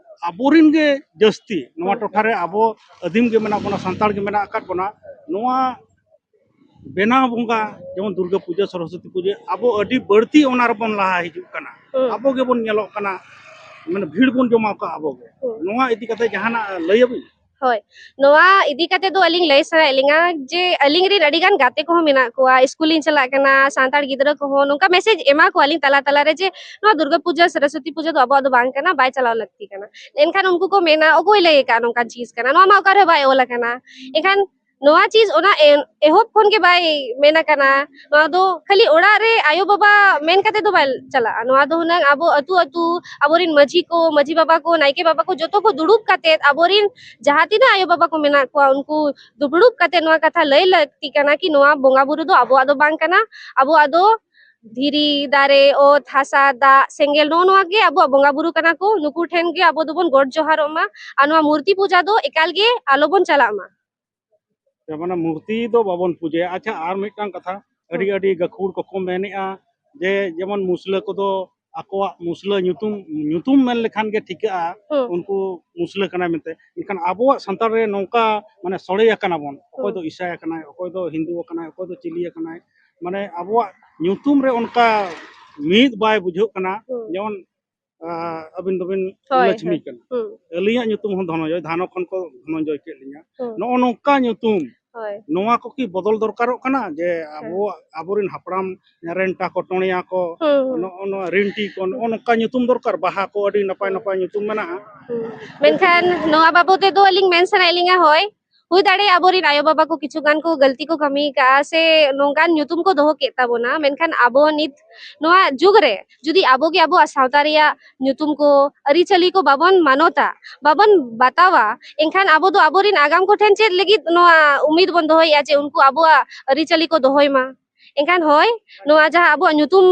ᱟᱵᱚᱨᱤᱱ ᱜᱮ ᱡᱟᱹᱥᱛᱤ ᱱᱚᱣᱟ ᱦᱩᱸ᱾ ᱴᱚᱴᱷᱟ ᱨᱮ ᱟᱵᱚ ᱟᱹᱫᱤᱢ ᱜᱮ ᱢᱮᱱᱟᱜ ᱵᱚᱱᱟ, ᱥᱟᱱᱛᱟᱲ ᱜᱮ ᱢᱮᱱᱟᱜ ᱟᱠᱟᱫ ᱵᱚᱱᱟ, ᱱᱚᱣᱟ ᱵᱮᱱᱟᱣ ᱵᱚᱸᱜᱟ, ᱡᱮᱢᱚᱱ ᱫᱩᱨᱜᱟᱹ ᱯᱩᱡᱟᱹ, ᱥᱚᱨᱚᱥᱚᱛᱤ ᱯᱩᱡᱟᱹ, ᱟᱵᱚ ᱟᱹᱰᱤ ᱵᱟᱹᱲᱛᱤ ᱚᱱᱟ ᱨᱮᱵᱚᱱ ᱞᱟᱦᱟ ᱦᱤᱡᱩᱜ ᱠᱟᱱᱟ᱾ ᱦᱩᱸ᱾ ᱟᱵᱚ ᱜᱮᱵᱚᱱ ᱧᱮᱞᱚᱜ ᱠᱟᱱᱟ, ᱢᱟᱱᱮ, ᱵᱷᱤᱲ ᱵᱚᱱ ᱡᱚᱢᱟᱣ ᱠᱟᱜᱼᱟ ᱟᱵᱚ ᱜᱮ᱾ ᱦᱩᱸ᱾ ᱱᱚᱣᱟ ᱤᱫᱤ ᱠᱟᱛᱮ ᱡᱟᱦᱟᱱᱟᱜ ᱞᱟᱹᱭᱟᱵᱤᱱ? ᱦᱳᱭ, ᱱᱚᱣᱟ ᱤᱫᱤ ᱠᱟᱛᱮ ᱫᱚ ᱟᱹᱞᱤᱧ ᱞᱟᱹᱭ ᱥᱟᱱᱟᱭᱮᱫ ᱞᱤᱧᱟ ᱡᱮ ᱟᱹᱞᱤᱧ ᱨᱮᱱ ᱟᱹᱰᱤ ᱜᱟᱱ ᱜᱟᱛᱮ ᱠᱚᱦᱚᱸ ᱢᱮᱱᱟᱜ ᱠᱚᱣᱟ, ᱤᱥᱠᱩᱞ ᱞᱤᱧ ᱪᱟᱞᱟᱜ ᱠᱟᱱᱟ, ᱥᱟᱱᱛᱟᱲ ᱜᱤᱫᱽᱨᱟᱹ ᱠᱚᱦᱚᱸ ᱱᱚᱝᱠᱟ ᱢᱮᱥᱮᱡᱽ ᱮᱢᱟ ᱠᱚᱣᱟᱞᱤᱧ ᱛᱟᱞᱟ ᱛᱟᱞᱟ ᱨᱮ ᱡᱮ ᱱᱚᱣᱟ ᱫᱩᱨᱜᱟᱹ ᱯᱩᱡᱟᱹ, ᱥᱚᱨᱚᱥᱚᱛᱤ ᱯᱩᱡᱟᱹ ᱫᱚ ᱟᱵᱚᱣᱟᱜ ᱫᱚ ᱵᱟᱝ ᱠᱟᱱᱟ, ᱵᱟᱭ ᱪᱟᱞᱟᱣ ᱞᱟᱹᱠᱛᱤ ᱠᱟᱱᱟ᱾ ᱮᱱᱠᱷᱟᱱ ᱩᱱᱠᱩ ᱠᱚ ᱢᱮᱱᱟ, "ᱚᱠᱚᱭ ᱞᱟᱹᱭ ᱟᱠᱟᱫ ᱱᱚᱝᱠᱟᱱ ᱪᱤᱡᱽ ᱠᱟᱱᱟ? ᱱᱚᱣᱟ ᱢᱟ ᱚᱠᱟ ᱨᱮᱦᱚᱸ ᱵᱟᱭ ᱚᱞ ᱟᱠᱟᱱᱟ?" ᱮᱱᱠᱷᱟᱱ ᱱᱚᱣᱟ ᱪᱤᱡᱽ ᱚᱱᱟ ᱮ-, ᱮᱦᱚᱵ ᱠᱷᱚᱱ ᱜᱮ ᱵᱟᱭ ᱢᱮᱱ ᱟᱠᱟᱱᱟ᱾ ᱱᱚᱣᱟ ᱫᱚ ᱠᱷᱟᱹᱞᱤ ᱚᱲᱟᱜ ᱨᱮ ᱟᱭᱳ ᱵᱟᱵᱟ ᱢᱮᱱ ᱠᱟᱛᱮ ᱫᱚ ᱵᱟᱭ ᱪᱟᱞᱟᱜᱼᱟ᱾ ᱱᱚᱣᱟ ᱫᱚ ᱦᱩᱱᱟᱹᱝ ᱟᱵᱚ ᱟᱹᱛᱩ ᱟᱹᱛᱩ, ᱟᱵᱚᱨᱮᱱ ᱢᱟᱹᱡᱷᱤ ᱠᱚ, ᱢᱟᱹᱡᱷᱤ ᱵᱟᱵᱟ ᱠᱚ, ᱱᱟᱭᱠᱮ ᱵᱟᱵᱟ ᱠᱚ, ᱡᱚᱛᱚ ᱠᱚ ᱫᱩᱲᱩᱵ ᱠᱟᱛᱮ, ᱟᱵᱚᱨᱮᱱ ᱡᱟᱦᱟᱸ ᱛᱤᱱᱟᱹᱜ ᱟᱭᱳ ᱵᱟᱵᱟ ᱠᱚ ᱢᱮᱱᱟᱜ ᱠᱚᱣᱟ, ᱩᱱᱠᱩ ᱫᱩᱯᱲᱩᱵ ᱠᱟᱛᱮ ᱱᱚᱣᱟ ᱠᱟᱛᱷᱟ ᱞᱟᱹᱭ ᱞᱟᱹᱠᱛᱤ ᱠᱟᱱᱟ ᱠᱤ ᱱᱚᱣᱟ ᱵᱚᱸᱜᱟ ᱵᱩᱨᱩ ᱫᱚ ᱟᱵᱚᱣᱟᱜ ᱫᱚ ᱵᱟᱝ ᱠᱟᱱᱟ᱾ ᱟᱵᱚᱣᱟᱜ ᱫᱚ ᱫᱷᱤᱨᱤ, ᱫᱟᱨᱮ, ᱚᱛ, ᱦᱟᱥᱟ, ᱫᱟᱜ, ᱥᱮᱸᱜᱮᱞ, ᱱᱚᱜᱼᱚ ᱱᱚᱣᱟ ᱜᱮ ᱟᱵᱚᱣᱟᱜ ᱵᱚᱸᱜᱟ ᱵᱩᱨᱩ ᱠᱟᱱᱟ ᱠᱚ᱾ ᱱᱩᱠᱩ ᱴᱷᱮᱱ ᱜᱮ ᱟᱵᱚ ᱫᱚᱵᱚᱱ ᱜᱚᱰ ᱡᱚᱦᱟᱨᱚᱜ ᱢᱟ᱾ ᱟᱨ ᱱᱚᱣᱟ ᱢᱩᱨᱛᱤ ᱯᱩᱡᱟ ᱫᱚ ᱮᱠᱟᱞ ᱜᱮ ᱟᱞᱚ ᱵᱚᱱ ᱪᱟᱞᱟᱜ ᱢᱟ᱾ ᱡᱮ ᱢᱟᱱᱮ ᱢᱩᱨᱛᱤ ᱫᱚ ᱵᱟᱵᱚᱱ ᱯᱩᱡᱟᱹᱭᱟ᱾ ᱟᱪᱪᱷᱟ, ᱟᱨ ᱢᱤᱫᱴᱟᱝ ᱠᱟᱛᱷᱟ, ᱟᱹᱰᱤ, ᱦᱩᱸ᱾ ᱟᱹᱰᱤ ᱜᱟᱹᱠᱷᱩᱲ ᱠᱚᱠᱚ ᱢᱮᱱᱮᱜᱼᱟ ᱡᱮ ᱡᱮᱢᱚᱱ ᱢᱩᱥᱞᱟᱹ ᱠᱚᱫᱚ ᱟᱠᱚᱣᱟᱜ ᱢᱩᱥᱞᱟᱹ ᱧᱩᱛᱩᱢ, ᱧᱩᱛᱩᱢ ᱢᱮᱱ ᱞᱮᱠᱷᱟᱱ ᱜᱮ ᱴᱷᱤᱠᱟᱹᱜᱼᱟ, ᱦᱩᱸ᱾ ᱩᱱᱠᱩ ᱢᱩᱥᱞᱟᱹ ᱠᱟᱱᱟᱭ ᱢᱮᱱᱛᱮ᱾ ᱢᱮᱱᱠᱷᱟᱱ ᱟᱵᱚᱣᱟᱜ ᱥᱟᱱᱛᱟᱲ ᱨᱮ ᱱᱚᱝᱠᱟ, ᱢᱟᱱᱮ, ᱥᱚᱲᱮ ᱟᱠᱟᱱᱟ ᱵᱚᱱ, ᱚᱠᱚᱭ ᱦᱩᱸ᱾ ᱫᱚ ᱤᱥᱟᱭ ᱟᱠᱟᱱᱟᱭ, ᱚᱠᱚᱭ ᱫᱚ ᱦᱤᱱᱫᱩ ᱟᱠᱟᱱᱟᱭ, ᱚᱠᱚᱭ ᱫᱚ ᱪᱤᱞᱤ ᱟᱠᱟᱱᱟᱭ, ᱢᱟᱱᱮ, ᱟᱵᱚᱣᱟᱜ ᱧᱩᱛᱩᱢ ᱨᱮ ᱚᱱᱠᱟ ᱢᱤᱫ ᱵᱟᱭ ᱵᱩᱡᱷᱟᱹᱜ ᱠᱟᱱᱟ᱾ ᱦᱩᱸ᱾ ᱡᱮᱢᱚᱱ, ᱟᱸ, ᱟᱹᱵᱤᱱ ᱫᱚᱵᱤᱱ ᱦᱳᱭ, ᱞᱚᱪᱷᱢᱤ ᱦᱳᱭ᱾ ᱠᱟᱱᱟ᱾ ᱦᱩᱸ᱾ ᱟᱹᱞᱤᱧᱟᱜ ᱧᱩᱛᱩᱢ ᱦᱚᱸ ᱫᱷᱚᱱᱚᱱᱡᱚᱭ, ᱫᱷᱟᱱᱚ ᱠᱷᱚᱱ ᱠᱚ ᱫᱷᱚᱱᱚᱱᱡᱚᱭ ᱠᱮᱫ ᱞᱤᱧᱟ᱾ ᱦᱩᱸ᱾ ᱱᱚᱜᱼᱚ ᱱᱚᱝᱠᱟ ᱧᱩᱛᱩᱢ ᱦᱳᱭ᱾ ᱱᱚᱣᱟ ᱠᱚ ᱠᱤ ᱵᱚᱫᱚᱞ ᱫᱚᱨᱠᱟᱨᱚᱜ ᱠᱟᱱᱟ? ᱡᱮ ᱦᱮᱸ᱾ ᱟᱵᱚᱣᱟᱜ, ᱟᱵᱚᱨᱮᱱ ᱦᱟᱯᱲᱟᱢ ᱨᱮᱱᱴᱟ ᱠᱚ, ᱴᱚᱬᱮᱭᱟ ᱠᱚ, ᱦᱩᱸ, ᱦᱩᱸ᱾ ᱱᱚᱜᱼᱚ ᱱᱚᱣᱟ ᱨᱤᱱᱴᱤ ᱠᱚ, ᱱᱚᱜᱼᱚ ᱱᱚᱝᱠᱟ ᱧᱩᱛᱩᱢ ᱫᱚᱨᱠᱟᱨ, ᱵᱟᱦᱟ ᱠᱚ ᱟᱹᱰᱤ ᱱᱟᱯᱟᱭ ᱦᱩᱸ᱾ ᱱᱟᱯᱟᱭ ᱧᱩᱛᱩᱢ ᱢᱮᱱᱟᱜᱼᱟ᱾ ᱦᱩᱸ᱾ ᱢᱮᱱᱠᱷᱟᱱ ᱱᱚᱣᱟ ᱵᱟᱵᱚᱫ ᱛᱮᱫᱚ ᱟᱹᱞᱤᱧ ᱢᱮᱱ ᱥᱟᱱᱟᱭᱮᱫ ᱞᱤᱧᱟ, ᱦᱳᱭ, ᱦᱩᱭ ᱫᱟᱲᱮᱭᱟᱜᱼᱟ ᱟᱵᱚᱨᱮᱱ ᱟᱭᱳᱼᱵᱟᱵᱟ ᱠᱚ ᱠᱤᱪᱷᱩ ᱜᱟᱱ ᱠᱚ ᱜᱟᱹᱞᱛᱤ ᱠᱚ ᱠᱟᱹᱢᱤ ᱠᱟᱜᱼᱟ ᱥᱮ ᱱᱚᱝᱠᱟᱱ ᱧᱩᱛᱩᱢ ᱠᱚ ᱫᱚᱦᱚ ᱠᱮᱫ ᱛᱟᱵᱚᱱᱟ, ᱢᱮᱱᱠᱷᱟᱱ ᱟᱵᱚ ᱱᱤᱛ ᱱᱚᱣᱟ ᱡᱩᱜᱽ ᱨᱮ ᱡᱩᱫᱤ ᱟᱵᱚ ᱜᱮ ᱟᱵᱚᱣᱟᱜ ᱥᱟᱶᱛᱟ ᱨᱮᱭᱟᱜ ᱧᱩᱛᱩᱢ ᱠᱚ, ᱟᱹᱨᱤᱪᱟᱹᱞᱤ ᱠᱚ ᱵᱟᱵᱚᱱ ᱢᱟᱱᱚᱛᱟ, ᱵᱟᱵᱚᱱ ᱵᱟᱛᱟᱣᱟ, ᱮᱱᱠᱷᱟᱱ ᱟᱵᱚ ᱫᱚ ᱟᱵᱚᱨᱮᱱ ᱟᱜᱟᱢ ᱠᱚᱴᱷᱮᱱ ᱪᱮᱫ ᱞᱟᱹᱜᱤᱫ ᱱᱚᱣᱟ ᱩᱢᱤᱫ ᱵᱚᱱ ᱫᱚᱦᱚᱭᱮᱫᱼᱟ ᱡᱮ ᱩᱱᱠᱩ ᱟᱵᱚᱣᱟᱜ ᱟᱹᱨᱤᱪᱟᱹᱞᱤ ᱠᱚ ᱫᱚᱦᱚᱭ ᱢᱟ? ᱮᱱᱠᱷᱟᱱ ᱦᱳᱭ, ᱱᱚᱣᱟ ᱡᱟᱦᱟᱸ ᱟᱵᱚᱣᱟᱜ ᱧᱩᱛᱩᱢ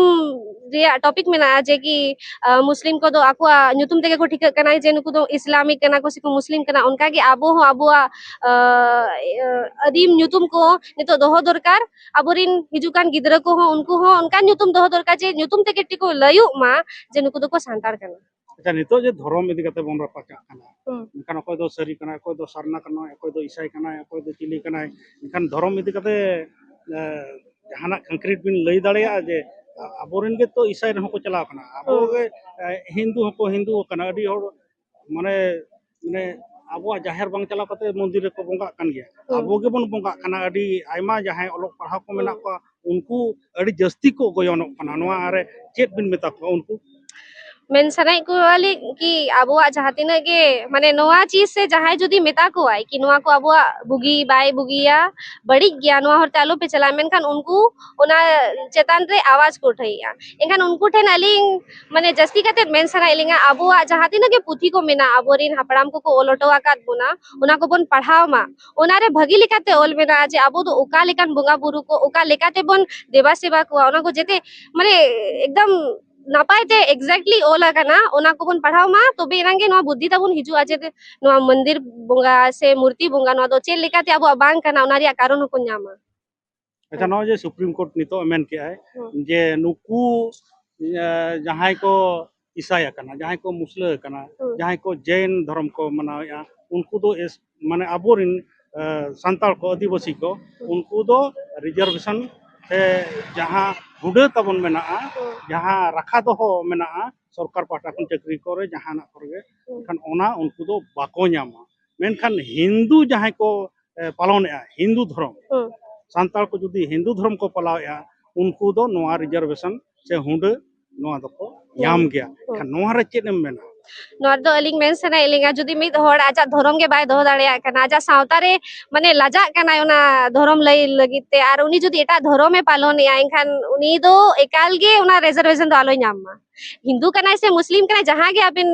ᱨᱮᱭᱟᱜ ᱴᱚᱯᱤᱠ ᱢᱮᱱᱟᱜᱼᱟ ᱡᱮ ᱠᱤ, ᱟ, ᱢᱩᱥᱞᱤᱢ ᱠᱚᱫᱚ ᱟᱠᱚᱣᱟᱜ ᱧᱩᱛᱩᱢ ᱛᱮᱜᱮ ᱠᱚ ᱴᱷᱤᱠᱟᱹᱜ ᱠᱟᱱᱟ ᱡᱮ ᱱᱩᱠᱩ ᱫᱚ ᱤᱥᱞᱟᱢᱤᱠ ᱠᱟᱱᱟ ᱠᱚ ᱥᱮ ᱠᱚ ᱢᱩᱥᱞᱤᱢ ᱠᱟᱱᱟ, ᱚᱱᱠᱟᱜᱮ ᱟᱵᱚ ᱦᱚᱸ ᱟᱵᱚᱣᱟᱜ, ᱟ, ᱟ, ᱟᱹᱫᱤᱢ ᱧᱩᱛᱩᱢ ᱠᱚ ᱱᱤᱛᱚᱜ ᱫᱚᱦᱚ ᱫᱚᱨᱠᱟᱨ᱾ ᱟᱵᱚᱨᱮᱱ ᱦᱤᱡᱩᱜ ᱠᱟᱱ ᱜᱤᱫᱽᱨᱟᱹ ᱠᱚᱦᱚᱸ, ᱩᱱᱠᱩ ᱦᱚᱸ ᱚᱱᱠᱟᱱ ᱧᱩᱛᱩᱢ ᱫᱚᱦᱚ ᱫᱚᱨᱠᱟᱨ ᱡᱮ ᱧᱩᱛᱩᱢ ᱛᱮᱜᱮ ᱠᱚ ᱞᱟᱹᱭᱚᱜ ᱢᱟ ᱡᱮ ᱱᱩᱠᱩ ᱫᱚᱠᱚ ᱥᱟᱱᱛᱟᱲ ᱠᱟᱱᱟ᱾ ᱟᱪᱪᱷᱟ, ᱱᱤᱛᱚᱜ ᱡᱮ ᱫᱷᱚᱨᱚᱢ ᱤᱫᱤ ᱠᱟᱛᱮ ᱵᱚᱱ ᱨᱟᱯᱟᱪᱟᱜ ᱠᱟᱱᱟ, ᱦᱩᱸ᱾ ᱢᱮᱱᱠᱷᱟᱱ ᱚᱠᱚᱭ ᱫᱚ ᱥᱟᱹᱨᱤ ᱠᱟᱱᱟᱭ, ᱚᱠᱚᱭ ᱫᱚ ᱥᱟᱨᱱᱟ ᱠᱟᱱᱟᱭ, ᱚᱠᱚᱭ ᱫᱚ ᱤᱥᱟᱹᱭ ᱠᱟᱱᱟᱭ, ᱚᱠᱚᱭ ᱫᱚ ᱪᱤᱞᱤ ᱠᱟᱱᱟᱭ, ᱢᱮᱱᱠᱷᱟᱱ ᱫᱷᱚᱨᱚᱢ ᱤᱫᱤ ᱠᱟᱛᱮ, ᱮ, ᱡᱟᱦᱟᱱᱟᱜ ᱠᱚᱝᱠᱨᱤᱴ ᱵᱤᱱ ᱞᱟᱹᱭ ᱫᱟᱲᱮᱭᱟᱜᱼᱟ ᱡᱮ, ᱟ-, ᱟᱵᱚᱨᱮᱱ ᱜᱮ ᱛᱚ ᱤᱥᱟᱹᱭ ᱨᱮᱦᱚᱸ ᱠᱚ ᱪᱟᱞᱟᱣ ᱠᱟᱱᱟ, ᱟᱵᱚ ᱦᱩᱸ᱾ ᱜᱮ, ᱮ, ᱦᱤᱱᱫᱩ ᱦᱚᱸᱠᱚ ᱦᱤᱱᱫᱩ ᱟᱠᱟᱱᱟ, ᱟᱹᱰᱤ ᱦᱚᱲ ᱢᱟᱱᱮ, ᱢᱟᱱᱮ ᱟᱵᱚᱣᱟᱜ ᱡᱟᱦᱮᱨ ᱵᱟᱝ ᱪᱟᱞᱟᱣ ᱠᱟᱛᱮ ᱢᱚᱱᱫᱤᱨ ᱨᱮᱠᱚ ᱵᱚᱸᱜᱟᱜ ᱠᱟᱱ ᱜᱮᱭᱟ᱾ ᱦᱩᱸ᱾ ᱟᱵᱚ ᱜᱮᱵᱚᱱ ᱵᱚᱸᱜᱟᱜ ᱠᱟᱱᱟ, ᱟᱹᱰᱤ ᱟᱭᱢᱟ ᱡᱟᱦᱟᱸᱭ ᱚᱞᱚᱜ ᱯᱟᱲᱦᱟᱣ ᱠᱚ ᱢᱮᱱᱟᱜ ᱦᱩᱸ᱾ ᱠᱚᱣᱟ, ᱩᱱᱠᱩ ᱟᱹᱰᱤ ᱡᱟᱹᱥᱛᱤ ᱠᱚ ᱜᱚᱭᱚᱱᱚᱜ ᱠᱟᱱᱟ᱾ ᱱᱚᱣᱟ ᱨᱮ ᱪᱮᱫ ᱵᱤᱱ ᱢᱮᱛᱟ ᱠᱚᱣᱟ ᱩᱱᱠᱩ? ᱢᱮᱱ ᱥᱟᱱᱟᱭᱮᱫ ᱠᱚᱣᱟᱞᱤᱧ ᱠᱤ ᱟᱵᱚᱣᱟᱜ ᱡᱟᱦᱟᱸ ᱛᱤᱱᱟᱹᱜ ᱜᱮ, ᱢᱟᱱᱮ, ᱱᱚᱣᱟ ᱪᱤᱡᱽ ᱥᱮ ᱡᱟᱦᱟᱸᱭ ᱡᱩᱫᱤ ᱢᱮᱛᱟ ᱠᱚᱣᱟᱭ ᱠᱤ ᱱᱚᱣᱟ ᱠᱚ ᱟᱵᱚᱣᱟᱜ ᱵᱩᱜᱤ ᱵᱟᱭ ᱵᱩᱜᱤᱭᱟ, ᱵᱟᱹᱲᱤᱡ ᱜᱮᱭᱟ, ᱱᱚᱣᱟ ᱦᱚᱨᱛᱮ ᱟᱞᱚ ᱯᱮ ᱪᱟᱞᱟᱜᱼᱟ, ᱢᱮᱱᱠᱷᱟᱱ ᱩᱱᱠᱩ ᱚᱱᱟ ᱪᱮᱛᱟᱱ ᱨᱮ ᱟᱣᱟᱡᱽ ᱠᱚ ᱩᱴᱷᱟᱹᱭᱮᱜᱼᱟ᱾ ᱮᱱᱠᱷᱟᱱ ᱩᱱᱠᱩ ᱴᱷᱮᱱ ᱟᱹᱞᱤᱧ, ᱢᱟᱱᱮ, ᱡᱟᱹᱥᱛᱤ ᱠᱟᱛᱮᱫ ᱢᱮᱱ ᱥᱟᱱᱟᱭᱮᱫ ᱞᱤᱧᱟ, ᱟᱵᱚᱣᱟᱜ ᱡᱟᱦᱟᱸ ᱛᱤᱱᱟᱹᱜ ᱜᱮ ᱯᱩᱛᱷᱤ ᱠᱚ ᱢᱮᱱᱟᱜᱼᱟ, ᱟᱵᱚᱨᱮᱱ ᱦᱟᱯᱲᱟᱢ ᱠᱚᱠᱚ ᱚᱞ ᱦᱚᱴᱚ ᱟᱠᱟᱫ ᱵᱚᱱᱟ, ᱚᱱᱟ ᱠᱚᱵᱚᱱ ᱯᱟᱲᱦᱟᱣ ᱢᱟ᱾ ᱚᱱᱟᱨᱮ ᱵᱷᱟᱹᱜᱤ ᱞᱮᱠᱟᱛᱮ ᱚᱞ ᱢᱮᱱᱟᱜᱼᱟ ᱡᱮ ᱟᱵᱚ ᱫᱚ ᱚᱠᱟ ᱞᱮᱠᱟᱱ ᱵᱚᱸᱜᱟ ᱵᱩᱨᱩ ᱠᱚ, ᱚᱠᱟ ᱞᱮᱠᱟ ᱛᱮᱵᱚᱱ ᱫᱮᱵᱟ ᱥᱮᱵᱟ ᱠᱚᱣᱟ, ᱚᱱᱟ ᱠᱚ ᱡᱮᱛᱮ, ᱢᱟᱱᱮ, ᱮᱠᱫᱚᱢ ᱱᱟᱯᱟᱭ ᱛᱮ exactly ᱚᱞ ᱟᱠᱟᱱᱟ, ᱚᱱᱟ ᱠᱚᱵᱚᱱ ᱯᱟᱲᱦᱟᱣ ᱢᱟ, ᱛᱚᱵᱮ ᱮᱱᱟᱝ ᱜᱮ ᱱᱚᱣᱟ ᱵᱩᱫᱽᱫᱷᱤ ᱛᱟᱵᱚᱱ ᱦᱤᱡᱩᱜᱼᱟ ᱡᱮ ᱱᱚᱣᱟ ᱢᱚᱱᱫᱤᱨ ᱵᱚᱸᱜᱟ ᱥᱮ ᱢᱩᱨᱛᱤ ᱵᱚᱸᱜᱟ, ᱱᱚᱣᱟ ᱫᱚ ᱪᱮᱫ ᱞᱮᱠᱟᱛᱮ ᱟᱵᱚᱣᱟᱜ ᱵᱟᱝ ᱠᱟᱱᱟ, ᱚᱱᱟ ᱨᱮᱭᱟᱜ ᱠᱟᱨᱚᱱ ᱦᱚᱸᱠᱚ ᱧᱟᱢᱟ᱾ ᱟᱪᱪᱷᱟ, ᱦᱮᱸ᱾ ᱱᱚᱜᱼᱚᱭ ᱡᱮ ᱥᱩᱯᱨᱤᱢ ᱠᱳᱨᱴ ᱱᱤᱛᱚᱜ ᱮ ᱢᱮᱱ ᱠᱮᱜᱼᱟᱭ ᱦᱮᱸ᱾ ᱡᱮ ᱱᱩᱠᱩ, ᱮ, ᱡᱟᱦᱟᱸᱭ ᱠᱚ ᱤᱥᱟᱭ ᱟᱠᱟᱱᱟ, ᱡᱟᱦᱟᱸᱭ ᱠᱚ ᱢᱩᱥᱞᱟᱹ ᱟᱠᱟᱱᱟ, ᱦᱮᱸ᱾ ᱡᱟᱦᱟᱸᱭ ᱠᱚ ᱡᱮᱭᱱ ᱫᱷᱚᱨᱚᱢ ᱠᱚ ᱢᱟᱱᱟᱣᱮᱫᱼᱟ, ᱩᱱᱠᱩ ᱫᱚ ᱮᱥ-, ᱢᱟᱱᱮ ᱟᱵᱚᱨᱮᱱ, ᱮ, ᱥᱟᱱᱛᱟᱲ ᱠᱚ, ᱟᱹᱫᱤᱵᱟᱹᱥᱤ ᱠᱚ, ᱦᱮᱸ᱾ ᱩᱱᱠᱩ ᱫᱚ ᱨᱤᱡᱟᱨᱵᱷᱮᱥᱚᱱ ᱥᱮ ᱡᱟᱦᱟᱸ ᱦᱩᱰᱟᱹ ᱛᱟᱵᱚᱱ ᱢᱮᱱᱟᱜᱼᱟ, ᱦᱮᱸ᱾ ᱡᱟᱦᱟᱸ ᱨᱟᱠᱷᱟ ᱫᱚᱦᱚ ᱢᱮᱱᱟᱜᱼᱟ ᱥᱚᱨᱠᱟᱨ ᱯᱟᱦᱴᱟ ᱠᱷᱚᱱ ᱪᱟᱹᱠᱨᱤ ᱠᱚᱨᱮ ᱡᱟᱦᱟᱱᱟᱜ ᱠᱚᱨᱮ, ᱦᱮᱸ᱾ ᱮᱱᱠᱷᱟᱱ ᱚᱱᱟ ᱩᱱᱠᱩ ᱫᱚ ᱵᱟᱠᱚ ᱧᱟᱢᱟ᱾ ᱢᱮᱱᱠᱷᱟᱱ ᱦᱤᱱᱫᱩ ᱡᱟᱦᱟᱸᱭ ᱠᱚ ᱮ, ᱯᱟᱞᱚᱱᱮᱜᱼᱟ ᱦᱤᱱᱫᱩ ᱫᱷᱚᱨᱚᱢ, ᱦᱩᱸ᱾ ᱥᱟᱱᱛᱟᱲ ᱠᱚ ᱡᱩᱫᱤ ᱦᱤᱱᱫᱩ ᱫᱷᱚᱨᱚᱢ ᱠᱚ ᱯᱟᱞᱟᱣᱮᱜᱼᱟ, ᱩᱱᱠᱩ ᱫᱚ ᱱᱚᱣᱟ ᱨᱤᱡᱟᱨᱵᱷᱮᱥᱚᱱ ᱥᱮ ᱦᱩᱰᱟᱹ ᱱᱚᱣᱟ ᱫᱚᱠᱚ ᱦᱩᱸ᱾ ᱧᱟᱢ ᱜᱮᱭᱟ᱾ ᱦᱩᱸ᱾ ᱮᱱᱠᱷᱟᱱ ᱱᱚᱣᱟ ᱨᱮ ᱪᱮᱫ ᱮᱢ ᱢᱮᱱᱟ? ᱱᱚᱣᱟ ᱨᱮᱫᱚ ᱟᱹᱞᱤᱧ ᱢᱮᱱ ᱥᱟᱱᱟᱭᱮᱫ ᱞᱤᱧᱟ, ᱡᱩᱫᱤ ᱢᱤᱫ ᱦᱚᱲ ᱟᱡᱟᱜ ᱫᱷᱚᱨᱚᱢ ᱜᱮ ᱵᱟᱭ ᱫᱚᱦᱚ ᱫᱟᱲᱮᱭᱟᱜ ᱠᱟᱱᱟ, ᱟᱡᱟᱜ ᱥᱟᱶᱛᱟ ᱨᱮ ᱢᱟᱱᱮ ᱞᱟᱡᱟᱜ ᱠᱟᱱᱟᱭ ᱚᱱᱟ ᱫᱷᱚᱨᱚᱢ ᱞᱟᱹᱭ ᱞᱟᱹᱜᱤᱫ ᱛᱮ, ᱟᱨ ᱩᱱᱤ ᱡᱩᱫᱤ ᱮᱴᱟᱜ ᱫᱷᱚᱨᱚᱢᱮ ᱯᱟᱞᱚᱱᱮᱜᱼᱟ, ᱮᱱᱠᱷᱟᱱ ᱩᱱᱤ ᱫᱚ ᱮᱠᱟᱞ ᱜᱮ ᱚᱱᱟ ᱨᱤᱡᱟᱨᱵᱷᱮᱥᱚᱱ ᱫᱚ ᱟᱞᱚᱭ ᱧᱟᱢ ᱢᱟ᱾ ᱦᱤᱱᱫᱩ ᱠᱟᱱᱟᱭ ᱥᱮ ᱢᱩᱥᱞᱤᱢ ᱠᱟᱱᱟᱭ, ᱡᱟᱦᱟᱸ ᱜᱮ ᱟᱵᱤᱱ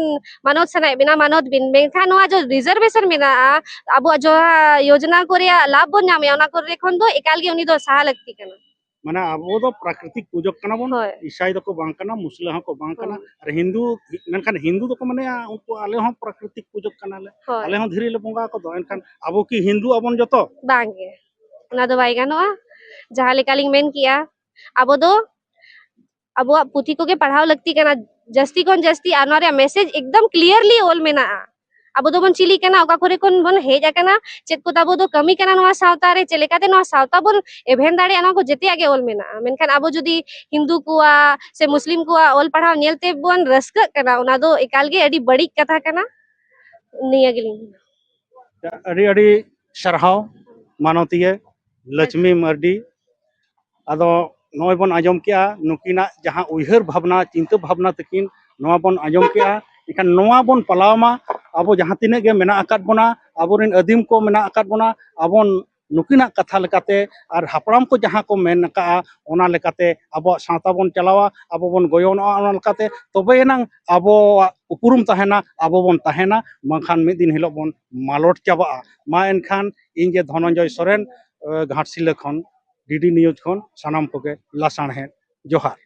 ᱢᱟᱱᱚᱛ ᱥᱟᱱᱟᱭᱮᱫ ᱵᱤᱱᱟ, ᱢᱟᱱᱚᱛ ᱵᱤᱱ, ᱢᱮᱱᱠᱷᱟᱱ ᱱᱚᱣᱟ ᱡᱚ ᱨᱤᱡᱟᱨᱵᱷᱮᱥᱚᱱ ᱢᱮᱱᱟᱜᱼᱟ, ᱟᱵᱚᱣᱟᱜ ᱡᱟᱦᱟᱸ ᱭᱳᱡᱚᱱᱟ ᱠᱚ ᱨᱮᱭᱟᱜ ᱞᱟᱵᱷ ᱵᱚᱱ ᱧᱟᱢᱮᱜᱼᱟ, ᱚᱱᱟ ᱠᱚᱨᱮ ᱠᱷᱚᱱ ᱫᱚ ᱮᱠᱟᱞ ᱜᱮ ᱩᱱᱤ ᱫᱚ ᱥᱟᱦᱟ ᱞᱟᱹᱠᱛᱤ ᱠᱟᱱᱟ᱾ ᱢᱟᱱᱮ ᱟᱵᱚ ᱫᱚ ᱯᱨᱟᱠᱨᱤᱛᱤᱠ ᱯᱩᱡᱚᱠ ᱠᱟᱱᱟ ᱵᱚᱱ, ᱦᱳᱭ᱾ ᱤᱥᱟᱭ ᱫᱚᱠᱚ ᱵᱟᱝ ᱠᱟᱱᱟ, ᱢᱩᱥᱞᱟᱹ ᱦᱚᱸᱠᱚ ᱵᱟᱝ ᱠᱟᱱᱟ, ᱦᱩᱸ᱾ ᱟᱨ ᱦᱤᱱᱫᱩ, ᱢᱮᱱᱠᱷᱟᱱ ᱦᱤᱱᱫᱩ ᱫᱚᱠᱚ ᱢᱚᱱᱮᱭᱟ ᱩᱱᱠᱩ ᱟᱞᱮ ᱦᱚᱸ ᱯᱨᱟᱠᱨᱤᱛᱤᱠ ᱯᱩᱡᱚᱠ ᱠᱟᱱᱟᱞᱮ, ᱦᱳᱭ᱾ ᱟᱞᱮ ᱦᱚᱸ ᱫᱷᱤᱨᱤ ᱞᱮ ᱵᱚᱸᱜᱟ ᱟᱠᱚ ᱫᱚ, ᱮᱱᱠᱷᱟᱱ ᱟᱵᱚ ᱠᱤ ᱦᱤᱱᱫᱩ ᱟᱵᱚᱱ ᱡᱚᱛᱚ? ᱵᱟᱝᱜᱮ, ᱚᱱᱟ ᱫᱚ ᱵᱟᱭ ᱜᱟᱱᱚᱜᱼᱟ᱾ ᱡᱟᱦᱟᱸ ᱞᱮᱠᱟᱞᱤᱧ ᱢᱮᱱ ᱠᱮᱜᱼᱟ, ᱟᱵᱚ ᱫᱚ ᱟᱵᱚᱣᱟᱜ ᱯᱩᱛᱷᱤ ᱠᱚᱜᱮ ᱯᱟᱲᱦᱟᱣ ᱞᱟᱹᱠᱛᱤ ᱠᱟᱱᱟ ᱡᱟᱹᱥᱛᱤ ᱠᱷᱚᱱ ᱡᱟᱹᱥᱛᱤ, ᱟᱨ ᱱᱚᱣᱟ ᱨᱮᱭᱟᱜ ᱢᱮᱥᱮᱡᱽ ᱮᱠᱫᱚᱢ ᱠᱞᱤᱭᱟᱨᱞᱤ ᱚᱞ ᱢᱮᱱᱟᱜᱼᱟ᱾ ᱟᱵᱚ ᱫᱚᱵᱚᱱ ᱪᱤᱞᱤ ᱠᱟᱱᱟ, ᱚᱠᱟ ᱠᱚᱨᱮ ᱠᱷᱚᱱ ᱵᱚᱱ ᱦᱮᱡ ᱟᱠᱟᱱᱟ, ᱪᱮᱫ ᱠᱚ ᱛᱟᱵᱚ ᱫᱚ ᱠᱟᱹᱢᱤ ᱠᱟᱱᱟ ᱱᱚᱣᱟ ᱥᱟᱶᱛᱟ ᱨᱮ, ᱪᱮᱫ ᱞᱮᱠᱟᱛᱮ ᱱᱚᱣᱟ ᱥᱟᱶᱛᱟ ᱵᱚᱱ ᱮᱵᱷᱮᱱ ᱫᱟᱲᱮᱭᱟᱜᱼᱟ, ᱱᱚᱣᱟ ᱠᱚ ᱡᱮᱛᱮᱭᱟᱜ ᱜᱮ ᱚᱞ ᱢᱮᱱᱟᱜᱼᱟ᱾ ᱢᱮᱱᱠᱷᱟᱱ ᱟᱵᱚ ᱡᱩᱫᱤ ᱦᱤᱱᱫᱩ ᱠᱚᱣᱟᱜ ᱥᱮ ᱢᱩᱥᱞᱤᱢ ᱠᱚᱣᱟᱜ ᱚᱞ ᱯᱟᱲᱦᱟᱣ ᱧᱮᱞ ᱛᱮ ᱵᱚᱱ ᱨᱟᱹᱥᱠᱟᱹᱜ ᱠᱟᱱᱟ, ᱚᱱᱟ ᱫᱚ ᱮᱠᱟᱞ ᱜᱮ ᱟᱹᱰᱤ ᱵᱟᱹᱲᱤᱡ ᱠᱟᱛᱷᱟ ᱠᱟᱱᱟ᱾ ᱱᱤᱭᱟᱹ ᱜᱮᱞᱤᱧ ᱢᱮᱱᱟ᱾ ᱟᱹᱰᱤ ᱟᱹᱰᱤ ᱥᱟᱨᱦᱟᱣ ᱢᱟᱱᱚᱛᱤᱭᱟᱹ ᱞᱚᱪᱷᱢᱤ ᱢᱟᱨᱰᱤ᱾ ᱟᱫᱚ ᱱᱚᱜᱼᱚᱭ ᱵᱚᱱ ᱟᱸᱡᱚᱢ ᱠᱮᱜᱼᱟ ᱱᱩᱠᱤᱱᱟᱜ ᱡᱟᱦᱟᱸ ᱩᱭᱦᱟᱹᱨ ᱵᱷᱟᱵᱽᱱᱟ, ᱪᱤᱱᱛᱟᱹ ᱵᱷᱟᱵᱽᱱᱟ ᱛᱟᱹᱠᱤᱱ, ᱱᱚᱣᱟ ᱵᱚᱱ ᱟᱸᱡᱚᱢ ᱠᱮᱜᱼᱟ᱾ ᱮᱱᱠᱷᱟᱱ ᱱᱚᱣᱟ ᱵᱚᱱ ᱯᱟᱞᱟᱣ ᱢᱟ, ᱟᱵᱚ ᱡᱟᱦᱟᱸ ᱛᱤᱱᱟᱹᱜ ᱜᱮ ᱢᱮᱱᱟᱜ ᱟᱠᱟᱫ ᱵᱚᱱᱟ, ᱟᱵᱚᱨᱮᱱ ᱟᱹᱫᱤᱢ ᱠᱚ ᱢᱮᱱᱟᱜ ᱟᱠᱟᱫ ᱵᱚᱱᱟ, ᱟᱵᱚ ᱱᱩᱠᱤᱱᱟᱜ ᱠᱟᱛᱷᱟ ᱞᱮᱠᱟᱛᱮ ᱟᱨ ᱦᱟᱯᱲᱟᱢ ᱠᱚ ᱡᱟᱦᱟᱸ ᱠᱚ ᱢᱮᱱ ᱟᱠᱟᱫᱼᱟ, ᱚᱱᱟ ᱞᱮᱠᱟᱛᱮ ᱟᱵᱚᱣᱟᱜ ᱥᱟᱶᱛᱟ ᱵᱚᱱ ᱪᱟᱞᱟᱣᱟ, ᱟᱵᱚ ᱵᱚᱱ ᱜᱚᱭᱚᱱᱚᱜᱼᱟ, ᱚᱱᱟ ᱞᱮᱠᱟᱛᱮ ᱛᱚᱵᱮ ᱮᱱᱟᱝ ᱟᱵᱚᱣᱟᱜ ᱩᱯᱨᱩᱢ ᱛᱟᱦᱮᱱᱟ, ᱟᱵᱚ ᱵᱚᱱ ᱛᱟᱦᱮᱱᱟ, ᱵᱟᱝᱠᱷᱟᱱ ᱢᱤᱫ ᱫᱤᱱ ᱦᱤᱞᱳᱜ ᱵᱚᱱ ᱢᱟᱞᱚᱴ ᱪᱟᱵᱟᱜᱼᱟ᱾ ᱢᱟ ᱮᱱᱠᱷᱟᱱ ᱤᱧ ᱜᱮ ᱫᱷᱚᱱᱚᱱᱡᱚᱭ ᱥᱚᱨᱮᱱ, ᱮ, ᱜᱷᱟᱴᱥᱤᱞᱟᱹ ᱠᱷᱚᱱ, ᱰᱤᱰᱤ ᱱᱤᱭᱩᱡᱽ ᱠᱷᱚᱱ ᱥᱟᱱᱟᱢ ᱠᱚᱜᱮ ᱞᱟᱥᱟᱬᱦᱮᱫ ᱡᱚᱦᱟᱨ᱾